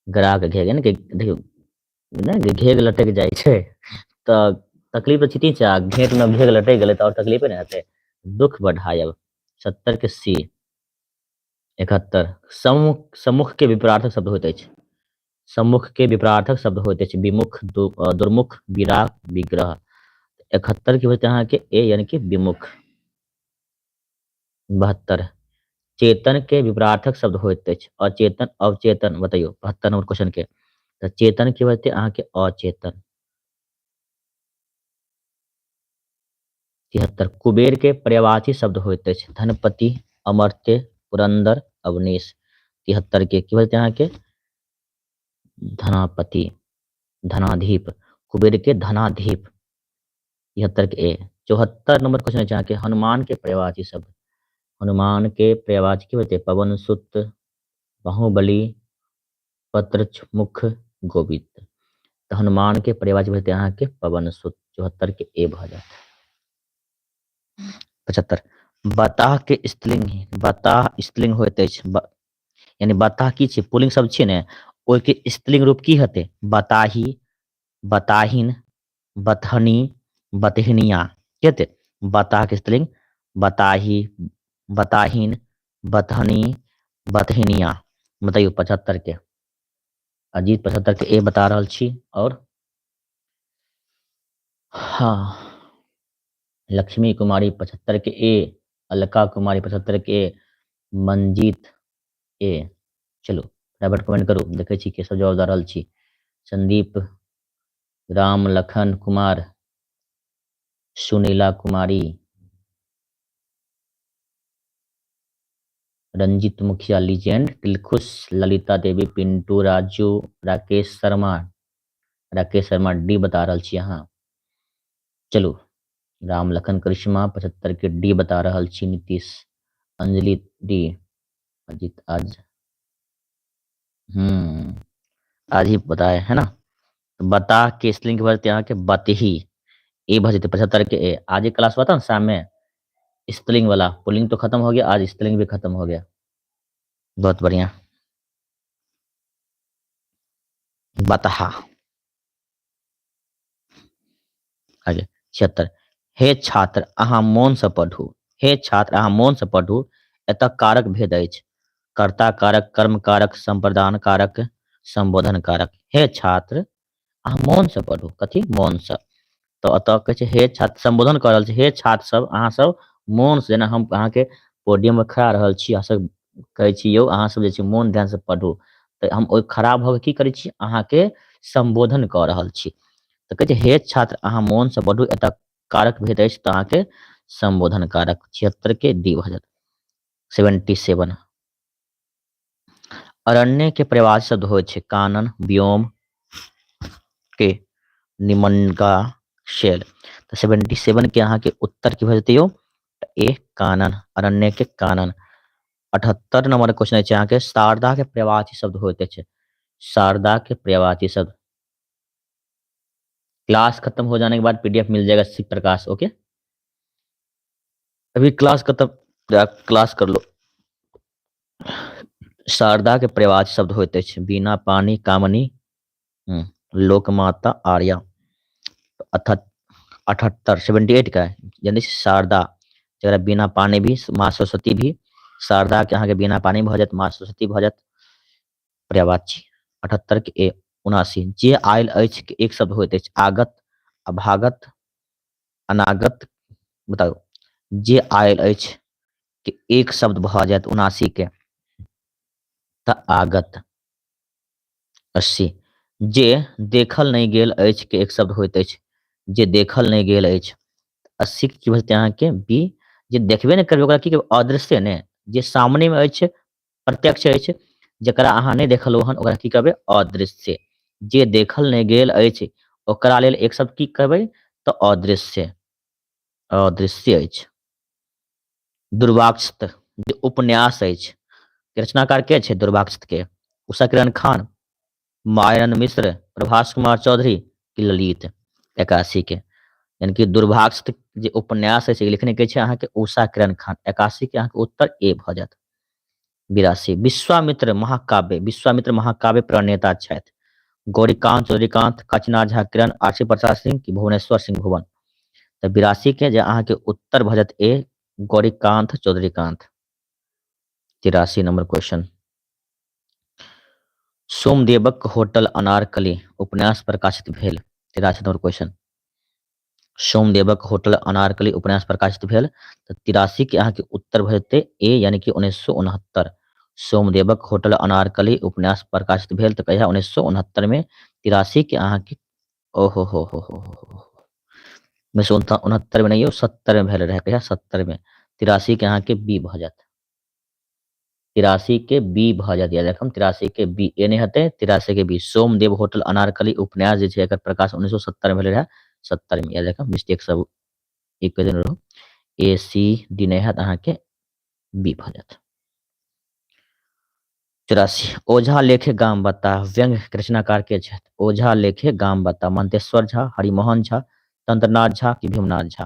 S1: गराक घेघ यानी कि देखियौ नहि घेघ लटकि जाइ छै तऽ तकलीफ तऽ छिटी छै, आ घेघ में घेघ लटकि गेलै तऽ आओर तकलीफे ने हेतै। दुख बढ़ायब। 70 के सी। 71 सम्मुख के विपरार्थक शब्द होइत अछि। सम्मुख के विपरार्थक शब्द होइत अछि विमुख, दुर्मुख, विराग, विग्रह। 71 के होइत अहाँके ए यानी कि विमुख। 72 चेतन के विपरार्थक शब्द होइत अछि। अचेतन, अवचेतन। बतैयौ 72 नंबर क्वेश्चन के। तऽ चेतन के होतै अहाँके अचेतन। 73 कुबेर के पर्यायवाची शब्द होइत अछि। धनपति, अमर्त्य, पुरंदर, अवनीश। 73 के की होतै अहाँके? धनापति, धनाधीप। कुबेर के धनाधीप। 73 के ए। 74 नंबर क्वेश्चन अछि अहाँके हनुमान के पर्यायवाची शब्द। हनुमान के पर्यायवाची की होतै? पवन सुत, बाहुबली, पत्रमुख, गोविंद। तऽ हनुमान के पर्यायवाची होतै अहाँके पवन सुत। 74 के ए भऽ जायत। 75 बताह के स्त्रीलिंग, बताह स्त्रीलिंग होइत अछि। यानी बताह की छै? पुल्लिंग शब्द छियै ने, ओहिके स्त्रीलिंग रूप की हेतै? बताही, बताहिन, बतहनी, बतहिनिया। की हेतै? बताह के स्त्रीलिंग बताही, बताहिन, बतहनी, बतहिनिया। बतैयौ 75 के। अजीत 75 के ए बता रहल छी। और हाँ लक्ष्मी कुमारी 75 के ए, अलका कुमारी 75 के ए, मंजीत ए। चलू फटाफट कमेंट करू, देखै छी के सब जवाब दऽ रहल छी। संदीप, राम लखन कुमार, सुनीला कुमारी, रंजीत मुखिया लीजेंड, दिलखुश, ललिता देवी, पिंटू, राजू, राकेश शर्मा। राकेश शर्मा डी बता रहल छी अहाँ। चलू राम लखन करिश्मा 75 के डी बता रहल छी। नीतीश, अंजलि डी, अजीत आज आज ही बताए है ना। बता के स्त्रीलिंग भऽ जेतै अहाँके बतही, ए भऽ जेतै 75 के ए। आज क्लास हुआ था ना शाम में, स्त्रीलिंग वाला, पुल्लिंग तो खत्म हो गया, आज स्त्रीलिंग भी खत्म हो गया। बहुत बढ़िया। बताहा। आगे 76, हे छात्र अहाँ मोन से पढ़ू, हे छात्र अहाँ मोन से पढ़ू, एतऽ कारक भेद अछि। कर्ता कारक, कर्म कारक, संप्रदान कारक, संबोधन कारक। हे छात्र अहाँ मोन से पढ़ू, कथी? मोन से। तऽ एतऽ कहै छै हे छात्र, संबोधन कऽ रहल छै, हे छात्र सब अहाँ सब मोन से, जेना हम अहाँके पोडियम पर खड़ा रहल छी, अहाँ सब कहै छी यौ अहाँ सब जे छै मोन ध्यान से पढ़ू, तऽ हम ओहि खड़ा भऽ के की करै छी? अहाँके संबोधन कऽ रहल छी। तऽ कहै छै हे छात्र अहाँ मोन से पढ़ू, एतऽ कारक भेद अछि तऽ अहाँके संबोधन कारक। 76 के डी भऽ जायत। 77, अरण्य के पर्यायवाची शब्द होइ छै कानन, व्योम के निमनगा, शेल। तऽ 77 के अहाँके उत्तर की भऽ जेतै यौ? ए कानन, अरण्य के कानन। 78 नंबर क्वेश्चन अछि अहाँके, शारदा के पर्यायवाची शब्द होइत अछि। शारदा के पर्यायवाची शब्द। क्लास खत्म हो जाने के बाद पीडीएफ मिल जाएगा शिव प्रकाश। ओके, अभी क्लास खत्म, क्लास कर लो। शारदा के पर्यायवाची शब्द होइत अछि बीना, पानी, कामनी, लोकमाता, आर्या। 78, 78 का यानी शारदा, जरा बिना पानी भी, माँ सरस्वती भी, शारदा के अहाँके बिना पानी भऽ जायत, माँ सरस्वती भऽ जायत पर्यायवाची। 78 के ए। 79, जे आयल अछि के एक शब्द होइत अछि आगत, अभागत, अनागत। बताउ जे आयल अछि के एक शब्द भऽ जायत 79 के, तऽ आगत। 80, जे देखल नहि गेल अछि के एक शब्द होइत अछि, जे देखल नहि गेल अछि। 80 के की भऽ जेतै अहाँके? बी, जे देखबे नहि करबै ओकरा की कहबै? अदृश्य ने, जे सामने मे अछि, प्रत्यक्ष अछि, जकरा अहाँ नहि देखलहुँ हन ओकरा की कहबै? अदृश्य। जे देखल नहि गेल अछि ओकरा लेल एक शब्द की कहबै? तऽ अदृश्य, अदृश्य अछि। दुर्वाक्षत जे उपन्यास अछि, रचनाकार के छै दुर्वाक्षत के? उषा किरण खान, मायानंद मिश्र, प्रभास कुमार चौधरी की ललित? 81 के यानी कि दुर्भाक्षत जे उपन्यास अछि लिखने के छै अहाँके उषा किरण खान। 81 के अहाँके उत्तर ए भऽ जायत। 82, विश्वामित्र महाकाव्य, विश्वामित्र महाकाव्य प्रणेता छथि गौरीकांत, चौधरीकांत, काचीनाथ झा किरण, आरसी प्रसाद सिंह की भुवनेश्वर सिंह भुवन? तऽ 82 के जे अहाँके उत्तर भऽ जायत ए, गौरीकांत चौधरीकांत। 83 नंबर क्वेश्चन, सोमदेवक होटल अनारकली उपन्यास प्रकाशित भेल। 83 नंबर क्वेश्चन, सोमदेवक होटल अनारकली उपन्यास प्रकाशित भेल, तऽ 83 के अहाँके उत्तर भऽ जेतै ए, यानी कि 1969। सोमदेवक होटल अनारकली उपन्यास प्रकाशित भेल तऽ कहिया? 1969 में। 83 के अहाँके ओहो हो हो हो हो, 1969 में नहीं हो, 70 में भेल रहे, कहिया? 70 में। 83 के अहाँके बी भऽ जायत। 83 के बी भऽ जायत, याद राखब 83 के बी, ए नहि हेतै, 83 के बी। सोमदेव होटल अनारकली उपन्यास जे छै एकर प्रकाश 1970 में भेल रहे, 70 में, याद राखब मिस्टेक सब एक दिन रहू। ए सी डी नहि हैत, अहाँके बी भऽ जायत। 84, ओझा लेखे गाम बता व्यंग्य के रचनाकार के छथि? ओझा लेखे गाम बता, मंतेश्वर झा, हरिमोहन झा, तंत्रनाथ झा की भीमनाथ झा?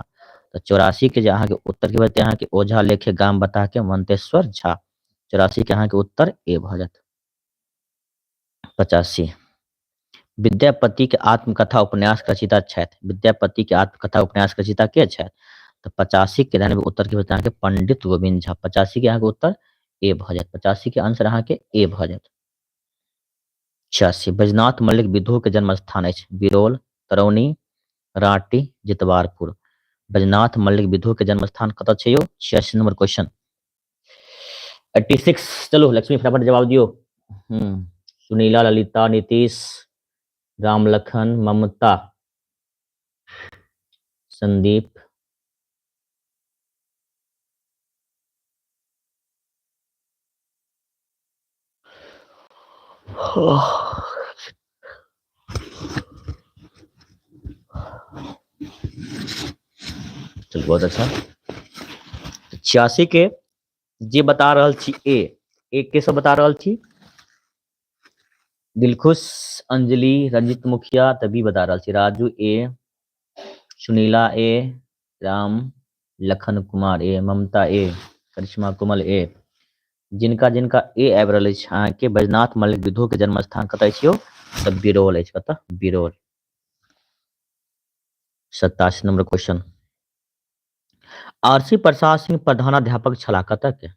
S1: तऽ 84 के जे अहाँके उत्तर की भऽ अहाँके ओझा लेखे गाम बता के मंतेश्वर झा। 84 के अहाँके उत्तर ए भऽ जायत। 85, विद्यापति के आत्मकथा उपन्यास रचयिता छथि। विद्यापति के आत्मकथा उपन्यास रचयिता के छथि? तऽ 85 के ध्यान उत्तर की भऽ अहाँके पंडित गोविंद झा। 85 के अहाँके उत्तर ए भऽ जायत। 85 के आंसर अहाँके ए भऽ जायत। 86, बैजनाथ मल्लिक विद्रोह के जन्म स्थान अछि बिरौल, तरौनी, रांटी, जितवारपुर। बैजनाथ मल्लिक विद्रोह के जन्म स्थान कतऽ छै यौ? 86 नंबर क्वेश्चन। 86, चलू लक्ष्मी फटाफट जवाब दियौ। सुनीला, ललिता, नीतीश, रामलखन, ममता, संदीप। चल बहुत अच्छा। 86 के जे बता रहल छी ए, ए के सब बता रहल छी? दिलखुश, अंजलि, रंजित मुखिया, तऽ बी बता रहल छी, राजू ए, सुनीला ए, Ram Lakhan Kumar A, Mamta A, Karishma Komal A. जिनका जिनका ए आबि रहल अछि अहाँके, बैजनाथ मल्लिक विद्रोह के जन्म स्थान कतऽ अछि यौ? तऽ बिरौल अछि। कतऽ? बिरौल। 87 नंबर क्वेश्चन, आरसी प्रसाद सिंह प्रधानाध्यापक छलाह कतऽ के?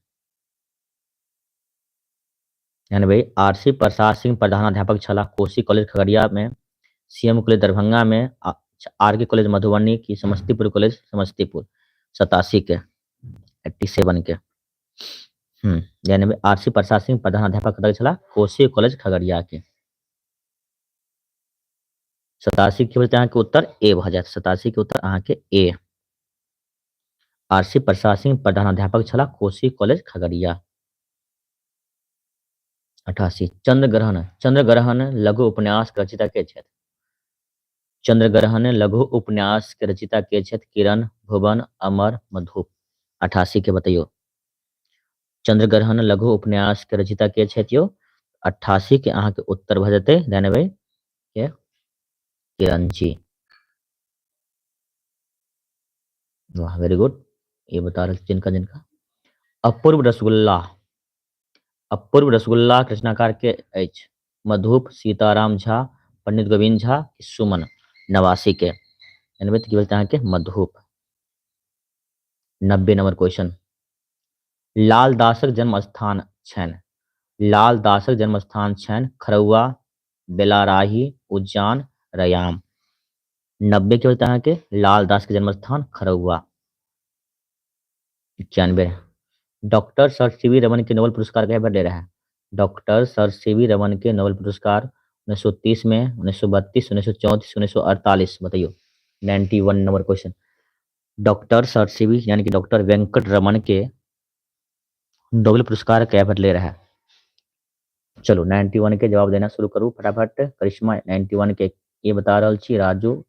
S1: यानी भाई आरसी प्रसाद सिंह प्रधानाध्यापक छलाह कोशी कॉलेज खगड़िया में, सीएम कॉलेज दरभंगा में, आर के कॉलेज मधुबनी की समस्तीपुर कॉलेज समस्तीपुर। 87 के, 87 के। यानी भाई आरसी प्रसाद सिंह प्रधानाध्यापक कतऽ छलाह? कोशी कॉलेज खगड़िया के। 87 के बचते अहाँके उत्तर ए भऽ जायत। 87 के उत्तर अहाँके ए। आरसी प्रसाद सिंह प्रधानाध्यापक छलाह कोशी कॉलेज खगड़िया। 88, चंद्रग्रहण, चंद्रग्रहण लघु उपन्यास के रचयिता के छथि? चंद्रग्रहण लघु उपन्यास के रचयिता के छथि? किरण, भुवन, अमर, मधुप। 88 के बतैयौ। चंद्रग्रहण लघु उपन्यास के रचयिता के छथि यौ? 88 के अहाँके उत्तर भऽ जेतै ध्यान के किरण जी। वाह, वेरी गुड। ये बता रहे जिनका जिनका। अपूर्व रसगुल्ला, अपूर्व रसगुल्ला के रचनाकार के अछि? मधुप, सीताराम झा, पंडित गोविंद झा, सुमन। 89 के यानी की बोलते अहाँके मधुप। 90 नंबर क्वेश्चन, लाल दासक जन्म स्थान छनि? लाल दासक जन्म स्थान छनि खरौआ, बेलाराही, उज्जैन, रयाम। 90 के बोलते अहाँके लाल दास के जन्म स्थान खरौआ। 91, doctor sir C V Raman के नोबेल पुरस्कार कहिया भेटले रहे? Doctor sir C V Raman के नोबेल पुरस्कार 1930 में, 1932, 1934, 1948। बताइयो। 91 number question, doctor sir C V यानी कि डॉक्टर वेंकट रमन के नोबेल पुरस्कार कहिया भेटले रहे? चलो 91 के जवाब देना शुरू करू फटाफट। करिश्मा 91 के ये बता रहल छी, राजू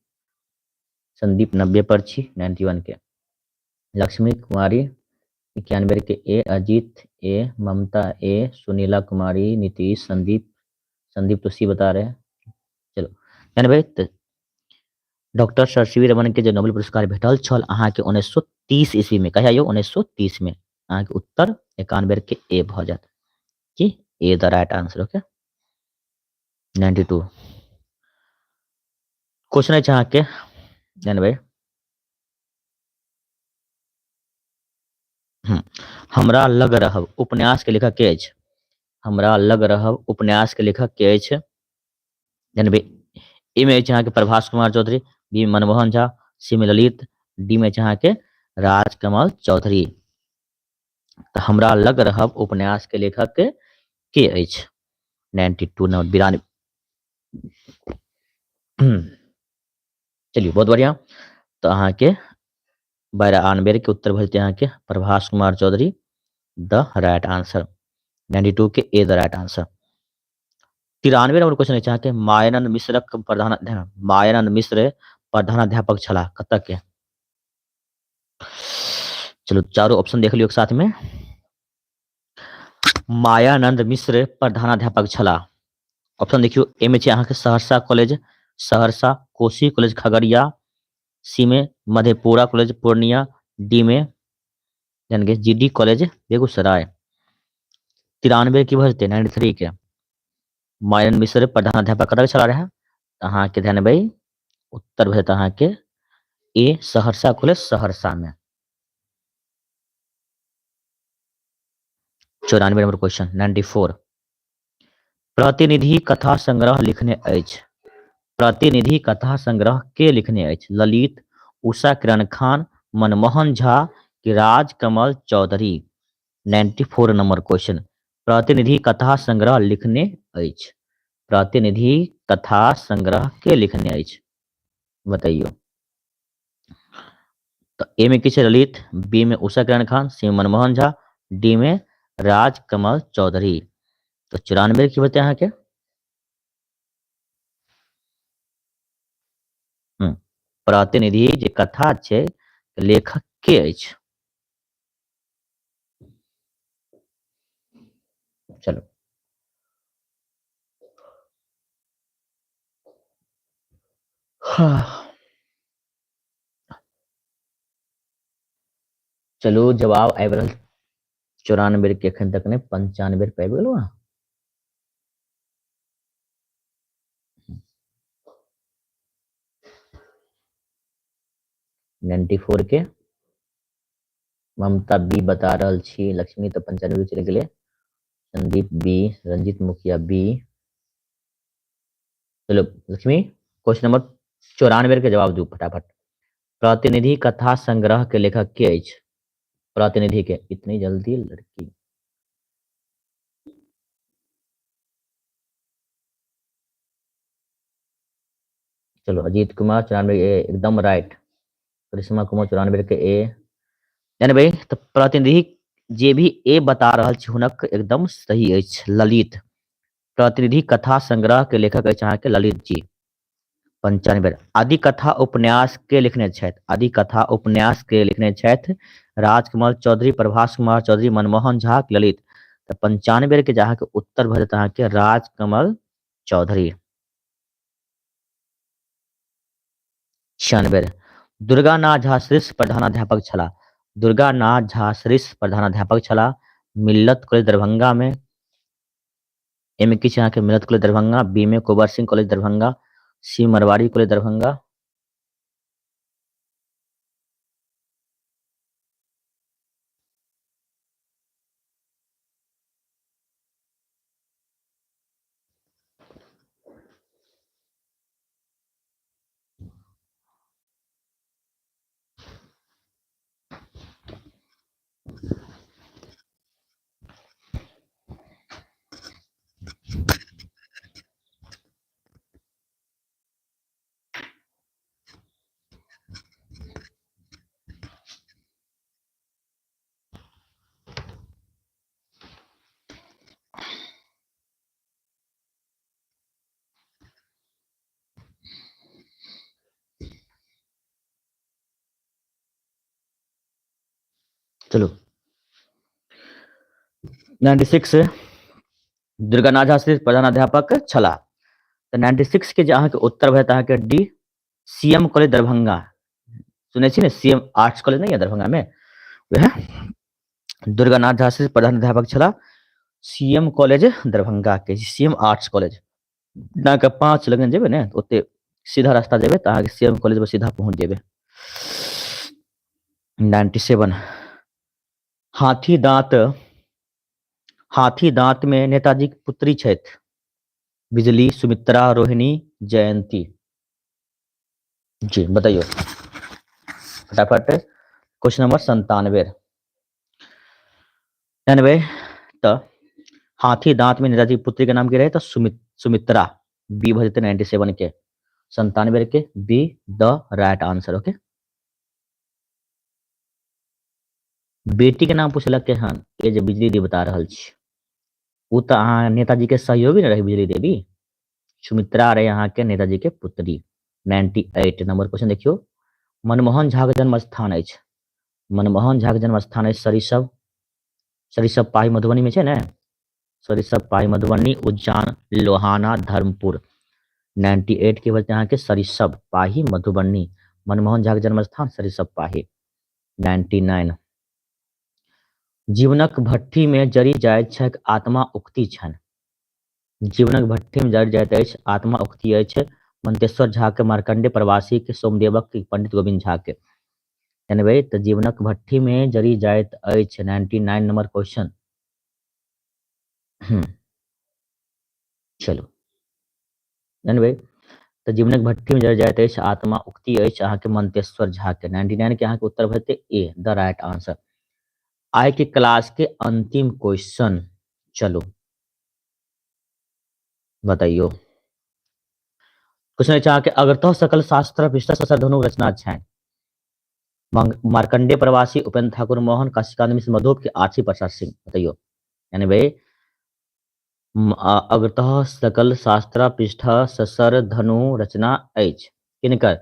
S1: संदीप 90 पर छी 91 के, लक्ष्मी कुमारी 91 के ए, अजीत ए, ममता ए, सुनीला कुमारी, नीतीश, संदीप, संदीप तो सी बता रहे हैं। चलो यानी भाई doctor sir C V Raman के जे नोबेल पुरस्कार भेटल छल अहाँके 1930 ईस्वी में। कहिया यौ? 1930 में। अहाँके उत्तर 91 के ए भऽ जायत की A the right answer. Okay, 92 question अछि अहाँके ध्यान भाई। हमरा लग रहब उपन्यास के लेखक के अछि? हमरा लग रहब उपन्यास के लेखक के अछि? ध्यान भाई, ए में अछि अहाँके प्रभास कुमार चौधरी, बी में मनमोहन झा, सी में ललित, डी में अछि अहाँके राजकमल चौधरी। तऽ हमरा लग रहब उपन्यास के लेखक के अछि? 92 नंबर 92। चलिए बहुत बढ़िया। तऽ अहाँके 92 के उत्तर भऽ जेतै अहाँके Prabhas Kumar Chaudhary the right answer. 92 के A the right answer. 93 number question अछि अहाँके मायानंद मिश्रक प्रधान, मायानंद मिश्र प्रधानाध्यापक छलाह कतऽ के? चलो चारों ऑप्शन देख लियौ एक साथ में। मायानंद मिश्र प्रधानाध्यापक छलाह। ऑप्शन देखियौ, ए में छै अहाँके Saharsa college Saharsa, Kosi college Khagaria, C में मधेपुरा कॉलेज पूर्णिया, डी में यानी कि जी डी कॉलेज बेगूसराय। 93 की भऽ जेतै? 93 के मायानंद मिश्र प्रधानाध्यापक कतऽ छलाह रहै? अहाँके ध्यान भाई उत्तर भऽ जेतै अहाँके ए सहरसा कॉलेज सहरसा में। 94 नंबर क्वेश्चन, 94, प्रतिनिधि कथा संग्रह लिखने अछि? प्रतिनिधि कथा संग्रह के लिखने अछि? ललित, उषा किरण खान, मनमोहन झा कि राजकमल चौधरी? 94 नंबर क्वेश्चन, प्रतिनिधि कथा संग्रह लिखने अछि? प्रतिनिधि कथा संग्रह के लिखने अछि बतैयौ। तऽ ए में की छै ललित, बी में उषा किरण खान, सी में मनमोहन झा, डी में राजकमल चौधरी। तऽ 94 की बतै अहाँके? प्रतिनिधि जे कथा छै लेखक के अछि? चलो हाँ। चलू जवाब आबि रहल 94 के एखन तक नहि, 95 पे आबि गेलहुँ। 94 के ममता बी बता रहल छी, लक्ष्मी तऽ 95 चलि गेलै, संदीप बी, रंजीत मुखिया बी। चलो लक्ष्मी, क्वेश्चन नंबर 94 के जवाब दू फटाफट। प्रतिनिधि कथा संग्रह के लेखक के अछि? प्रतिनिधि के इतनी जल्दी लड़की। चलो अजीत कुमार 94 ए एकदम राइट, करिश्मा कुमार 94 के ए। यानी भाई तो प्रतिनिधि जे भी ए बता रहल छी हुनक एकदम सही अछि, ललित। प्रतिनिधि कथा संग्रह के लेखक अछि अहाँके ललित जी। 95 आदि कथा उपन्यास के लिखने छथि? आदि कथा उपन्यास के लिखने छथि राजकमल चौधरी, प्रभास कुमार चौधरी, मनमोहन झा, ललित। तऽ 95 के जे अहाँके उत्तर भऽ जायत अहाँके राजकमल चौधरी। 96 दुर्गानाथ झा श्रेष्ठ प्रधानाध्यापक छलाह। दुर्गानाथ झा श्रेष्ठ प्रधानाध्यापक छलाह मिल्लत कॉलेज दरभंगा में। ए में किछु अहाँके मिल्लत कॉलेज दरभंगा, बी में Kunwar Singh college Darbhanga, C Marwari college Darbhanga. चलू 96 दुर्गानाथ झा श्रेष्ठ प्रधानाध्यापक छलाह। तऽ 96 के जे अहाँके उत्तर भऽ जायत अहाँके D, C M college Darbhanga. सुनै छी ने, सी एम आर्ट्स कॉलेज नहि यऽ दरभंगा में, वएह दुर्गानाथ झा श्रेष्ठ प्रधानाध्यापक छलाह सी एम कॉलेज दरभंगा के, सी एम आर्ट्स कॉलेज। अहाँके 5 लगन जेबै ने, ओते सीधा रास्ता जेबै तऽ अहाँके सी एम कॉलेज पर सीधा पहुँच जेबै। 97 हाथी दांत, हाथी दांत में नेताजी के पुत्री छथि बिजली, सुमित्रा, रोहिणी, जयंती। जी बताइयो फटाफट क्वेश्चन नंबर 97। 99 तऽ हाथी दांत में नेताजी के पुत्री के नाम की रहे? तऽ सुमित्रा, बी भऽ जेतै 97 के, 97 के B the right answer. Okay, बेटी के नाम पूछलक हन, ये जे बिजली देवी बता रहल छी, ओ तऽ अहाँ नेताजी के सहयोगी ने रही बिजली देवी, सुमित्रा रहे अहाँ के नेताजी के पुत्री। 98 नंबर क्वेश्चन देखियो, मनमोहन झा के जन्म स्थान अछि। मनमोहन झा के जन्म स्थान अछि सरिसब, सरिसब पाही मधुबनी में छै ने, सरिसब पाही मधुबनी, उज्जैन, लोहाना, धर्मपुर। 98 के बचते अहाँ के सरिसब पाही मधुबनी, मनमोहन झा के जन्म स्थान सरिसब पाही। 99 जीवनक भट्ठी में जरि जाइत छैक आत्मा उक्ति छनि। जीवनक भट्ठी में जरि जाइत अछि आत्मा उक्ति अछि मंतेश्वर झा के, मार्कंडे प्रवासी के, सोमदेवक के, पंडित गोविंद झा के। एनवे तऽ जीवनक भट्ठी में जरि जाइत अछि। 99 नंबर क्वेश्चन। चलू एनवे तऽ जीवनक भट्ठी में जरि जाइत अछि आत्मा उक्ति अछि अहाँके मंतेश्वर झा के। 99 के अहाँके उत्तर भऽ जेतै ए द राइट आंसर। आइ के क्लास के अंतिम क्वेश्चन, चलू बताइयो। क्वेश्चन अछि अहाँके अग्रतः सकल शास्त्र विश्व धनु रचना छनि मार्कंडे प्रवासी, उपेंद्र ठाकुर मोहन, काशीकांत मिश्र मधुप के आरसी प्रसाद सिंह। बताइयो। यानी भाई अग्रतः सकल शास्त्र पृष्ठ ससर धनु रचना अछि किनकर?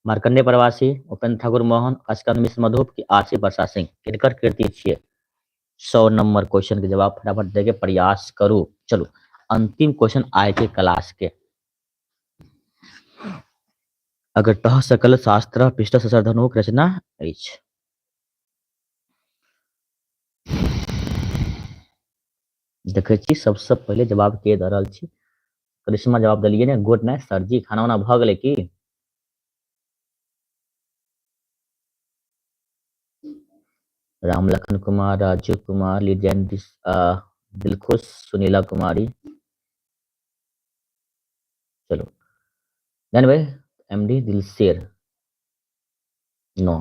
S1: मार्कंडे प्रवासी, उपेंद्र ठाकुर मोहन, काशीकांत मिश्र मधुप की आरसी प्रसाद सिंह, किनकर कृति छियै? 100 नंबर क्वेश्चन के जवाब फटाफट दे के प्रयास करू। चलू अंतिम क्वेश्चन आय के क्लास के। अगर तह सकल शास्त्र पृष्ठ ससर धनुक रचना अछि। देखै छी सबसँ पहिले जवाब के दऽ रहल छी। करिश्मा जवाब देलियै ने। गुड नाइट सर जी, खाना उना भऽ गेलै की? राम लखन कुमार, राजू कुमार, लीजेंड, दिलखुश, सुनीला कुमारी। चलो जान भाई, एम डी दिलशेर 9।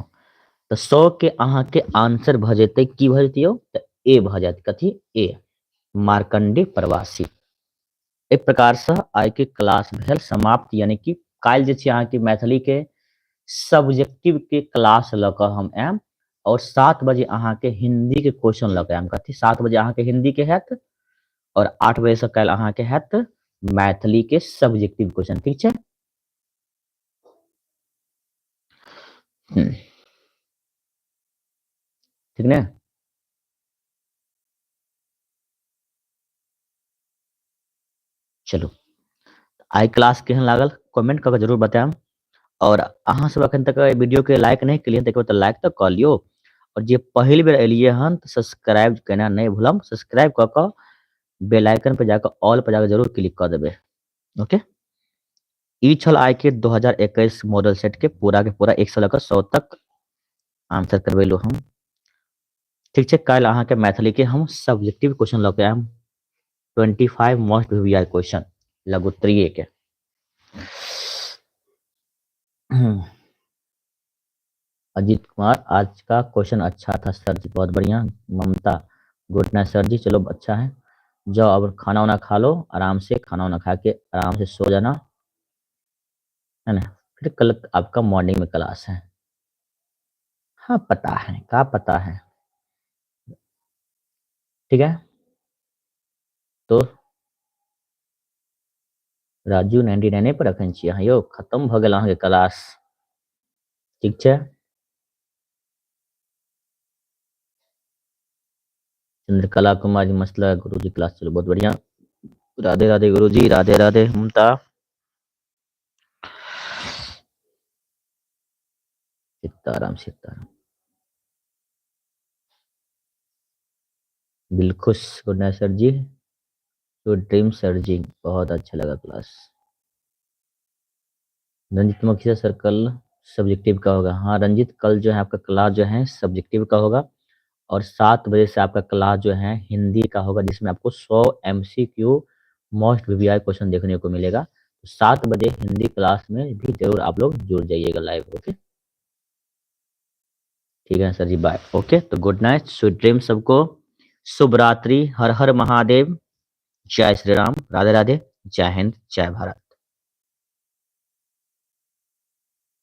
S1: तऽ 100 के अहाँके आंसर भऽ जेतै, की भऽ जेतै यौ? तऽ ए भऽ जायत। कथी? ए, मार्कंडेय प्रवासी। एक प्रकारसँ आइ के क्लास भेल समाप्त, यानी कि काल्हि जे छै अहाँके मैथिली के सब्जेक्टिव के क्लास लऽ कऽ हम आयब, और 7 बजे अहाँके हिंदी के क्वेश्चन लऽ कऽ आयब। कथी? 7 बजे अहाँके हिंदी के हैत, और 8 बजे से काल्हि अहाँके हैत मैथिली के सब्जेक्टिव क्वेश्चन। ठीक छै? ठीक ने? चलू, आइ क्लास केहन लागल कमेंट कऽ के जरूर बतायब। और अहाँ सब अखन तक एहि वीडियो के लाइक नहि केलियै तऽ लाइक तऽ कऽ लियौ, और जे पहिल बेर एलियै हन तऽ सब्सक्राइब केना नहि भूलब, सब्सक्राइब कऽ कऽ बेल आइकन पर जाकऽ ऑल पर जाकऽ जरूर क्लिक कऽ देबै। ओके, ई छल आइ के 2021 मॉडल सेट के पूरा के पूरा 1 से लऽ कऽ 100 तक आंसर करबेलहुँ हम। ठीक छै, काल्हि अहाँके मैथिली के हम सब्जेक्टिव क्वेश्चन लऽ के आयब, 25 मोस्ट वीवीआई क्वेश्चन लघुत्तरीय के। अजीत कुमार, आज का क्वेश्चन अच्छा था सर जी, बहुत बढ़िया। ममता, गुड नाइट सर जी, चलो अच्छा है, जाओ अब खाना वाना खा लो आराम से, खाना वाना खा के आराम से सो जाना, है ना। फिर कल आपका मॉर्निंग में क्लास है। हाँ पता है, का पता है। ठीक है, तो राजू 99 पर अखन छी अहाँ यौ, खत्म भऽ गेल अहाँके क्लास। ठीक छै, चंद्रकला कुमारी मस्त लगा गुरुजी क्लास, चलो बहुत बढ़िया। राधे राधे गुरुजी, Radhe Radhe. Mamta, Sitaram Sitaram. Dilkhush, good night sir ji, good dream sir ji, बहुत अच्छा लगा क्लास। रंजित मुखिया सर कल सब्जेक्टिव का होगा। हाँ रंजित, कल जो है आपका क्लास जो है सब्जेक्टिव का होगा, और 7 बजे से आपका क्लास जो है हिंदी का होगा, जिसमें आपको 100 MCQ most VVI question देखने को मिलेगा। तो 7 बजे हिंदी क्लास में भी जरूर आप लोग जुड़ जाइएगा लाइव। ओके, ठीक है सर जी, बाय। ओके, तो गुड नाइट, स्वीट ड्रीम सबको, शुभ रात्रि, हर हर महादेव, जय श्री राम, राधे राधे, जय हिंद, जय भारत।